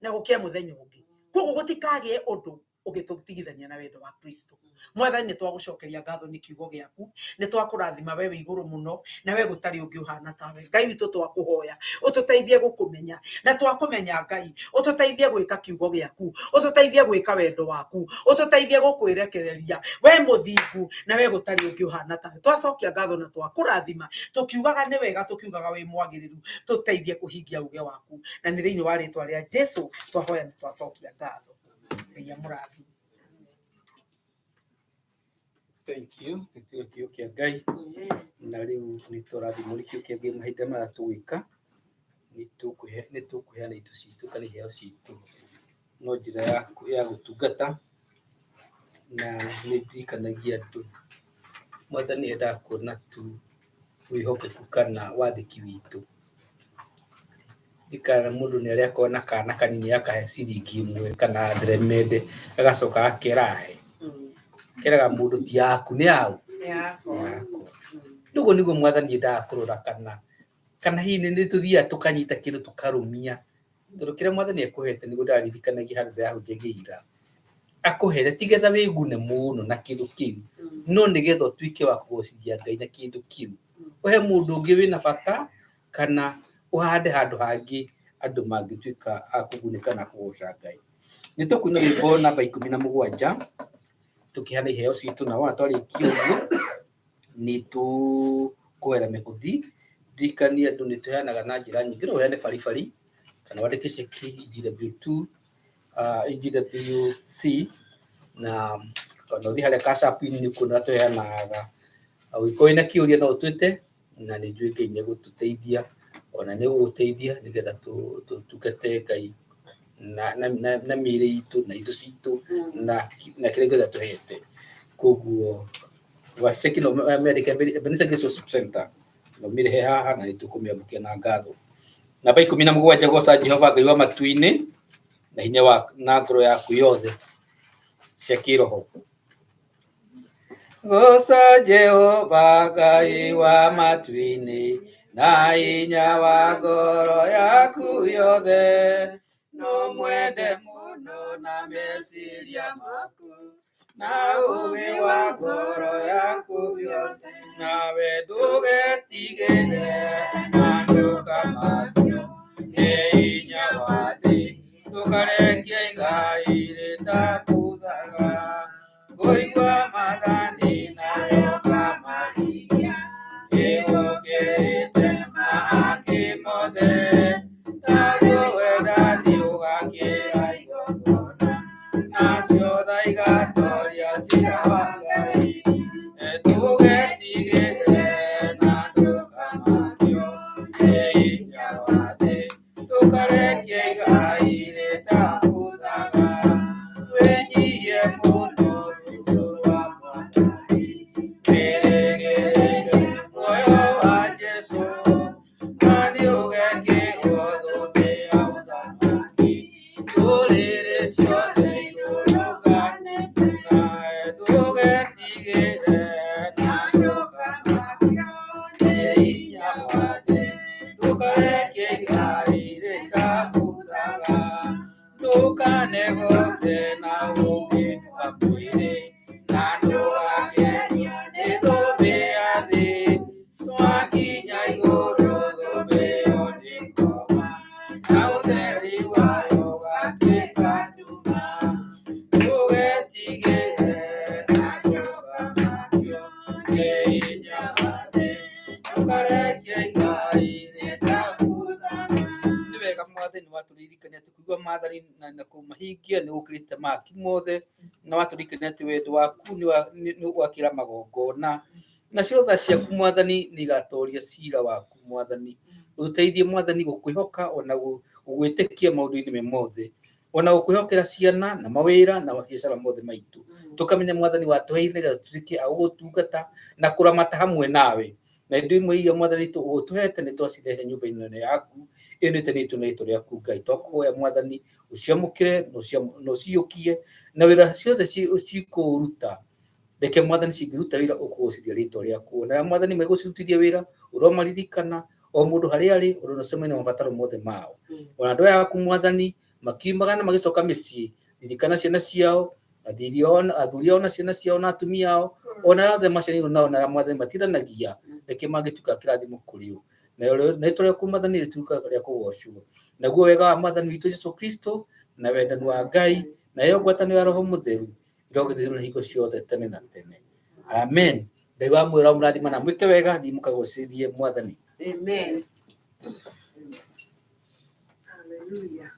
na gũkĩe mũthenya ũngĩ. Koguo gũtikagĩe ũndũ ũngĩtũtigithania na wendo wa Kristo. Mwathani, nĩ twagũcokeria ngatho nĩ kiugo gĩaku, nĩ twakũrathima we wĩ igũrũ mũno, na we gũtarĩ ũngĩ ũhana tawe. Ngai witũ, twakũhoya ũtũteithie gũkũmenya, na twakũmenya Ngai, ũtũteithie gwĩka kiugo gĩaku, ũtũteithie gwĩka wendo waku, ũtũteithie gũkwĩrekereria we mũthingu, na we gũtarĩ ũngĩ ũhana tawe. Twacokia ngatho na twakũrathima, tũkiugaga nĩ wega, tũkiugaga wĩ mwagĩrĩru, tũteithie kũhingia uge waku, na nĩ thĩinĩ wa rĩtwa rĩa Jesu twahoya na twacokia ngatho. Ngai amũrathime. Thank you. Gĩtĩo kĩo kĩa Ngai. Na rĩu nĩ tũrathimwo nĩ kĩo kĩa Ngai mahinda maya tũgwĩka. Nĩ tũkũheana indo citũ kana iheo citũ. No njĩra ya gũtungata na nĩ ndirikanagia andũ. Mwathani endaga kuona tu wĩhokeku kana wathĩki witũ. Ndirikanaga mũndũ nĩ arĩa akona kana kanini akahe ciringi ĩmwe kana theremende agacoka agakera he. Keraga mũndũ ti yaku nĩ yaũ? Nĩ yakwa. Yakwa. Rĩu ũguo nĩguo mwathani endaga kũrora kana hihi nĩ tũthiaga tũkanyita kĩndũ tũkarũmia, tondũ kĩrĩa mwathani akũhete nĩguo ndaririkanagia handũ ndĩrahunjagia ira, akũhete ti getha wĩgune mũno na kĩndũ kĩu, no nĩgetha ũtuĩke wa kũgocithia Ngai na kĩndũ kĩu, ũhe mũndũ ũngĩ wĩna bata kana ũhande handũ hangĩ andũ mangĩtuĩka a kũgunĩka na kũgoca Ngai. Nĩ tũkuina rwĩmbo namba 17 tũkĩheana iheo citũ, na wona twarĩkia ũguo nĩ tũkũhera mĩhothi. Ndirikanie andũ nĩ tũheanaga na njĩra nyingĩ, no ũheane baribari kana wandĩke ceki GW2 GWC na kana ũthiĩ harĩa Cash App-inĩ nĩ ũkuona tũheanaga. Ũngĩkorwo wĩna kĩũria no ũtwĩte, na nĩ njũĩ Ngai nĩ egũtũteithia, ona nĩ egũgũteithia nĩgetha tũtungate Ngai na mĩĩrĩ itũ na indo citũ na kĩrĩa gĩothe atũhete. Koguo waceki no mĩandĩke Ebenezer Grace Worship Center no mĩrehe haha na nĩ tũkũmĩamũkĩra na ngatho. Namba 17, goca Jehova Ngai wa matu-inĩ na hinya wa na ngoro yaku yothe cia kĩroho. Goca Jehova Ngai wa matu-inĩ na hinya wa ngoro yaku yothe, no mwende mũno na meciria maku na ũũgĩ wa ngoro yaku yothe, nawe ndũgetigĩre na ndũkamakio nĩ hinya wa thĩ, ndũkarekie igai rĩtakuthaga, kũigua maathani nawe ũkamahingia, nĩgũkĩrĩte mangĩ mothe, naguo wendani ũgakĩra igongona, nacio tha igatoria ciira wa Ngai. Ndũgetigĩre na ndũkamakio nĩ hinya wa thĩ, ndũkarekie igai rĩtakuthaga, wĩnyihie mũno rungu rwa Mwathani, wĩrĩgĩrĩre muoyo wa Jesũ, na nĩũgekĩrwo thũmbĩ ya ũthamaki, ndũrĩrĩ ciothe igũrũkanĩte nawe, ndũgetigĩre na ndũkamakio nĩ hinya wa thĩ, ndũkarekie igai rĩtakuthaga, ndũkanegoce na ũũgĩ wa mwĩrĩ, na ndũgakenio nĩ thũmbĩ ya thĩ, twakinya igũrũ thũmbĩ ĩyo nĩĩkoma, na ũtheri wayo ũgatuĩka nduma. Ndũgetigĩre na ndũkamakio nĩ hinya wa thĩ, ndũkarekie igai rĩtakuthaga. Nĩ wega Mwathani watũririkania atĩ kũigua maathani na kũmahingia nĩ gũkĩrĩte mahaki mothe, na watũririkania atĩ wendo waku nĩ ũgwakĩra magongona, nacio tha ciaku Mwathani nĩ igatoria ciira waku Mwathani. Ũtũteithie Mwathani gũkwĩhoka ona gũgwĩtĩkia maũndũ-inĩ me mothe, ona gũkwĩhokera ciana na mawĩra na mabiacara mothe maitũ. Tũkamenya Mwathani watũheire nĩgetha tũtuĩke a gũgũtungata na kũramata hamwe nawe. Na indo imwe iria Mwathani ũtũhete nĩ twacirehe nyũmba-inĩ ĩno yaku, ĩno ĩtanĩtio na rĩtwa rĩaku Ngai. Twakũhoya Mwathani ũciamũkĩre na ũciyũkie, na wĩra ciothe cikũruta Reke Mwathani cingĩruta wĩra ũkũgocithia rĩtwa rĩaku, na arĩa Mwathani megũcirutithia wĩra ũromaririkana o mũndũ harĩa arĩ, ũronacemania na mabataro mothe mao. Ona andũ aya aku Mwathani makiumaga na magĩcoka mĩciĩ, ririkana ciana ciao, athuri ao na ciana ciao na atumia ao, ona arĩa othe maciaranĩirwo nao na arĩa Mwathani matiranagia, reke mangĩtuĩka kĩrathimo kũrĩ o. Na rĩtwa rĩaku Mwathani rĩtuĩkaga rĩa kũgocwo. Naguo wega wa Mwathani witũ Jesũ Kristo na wendani wa Ngai nayo ngwatanĩro ya Roho Mũtheru irogĩthirwo na hingo ciothe tene na tene. Amen. Ngai wa mwĩra mũrathima na mwĩke wega, thiĩ mũkagocithie Mwathani. Amen. Hallelujah.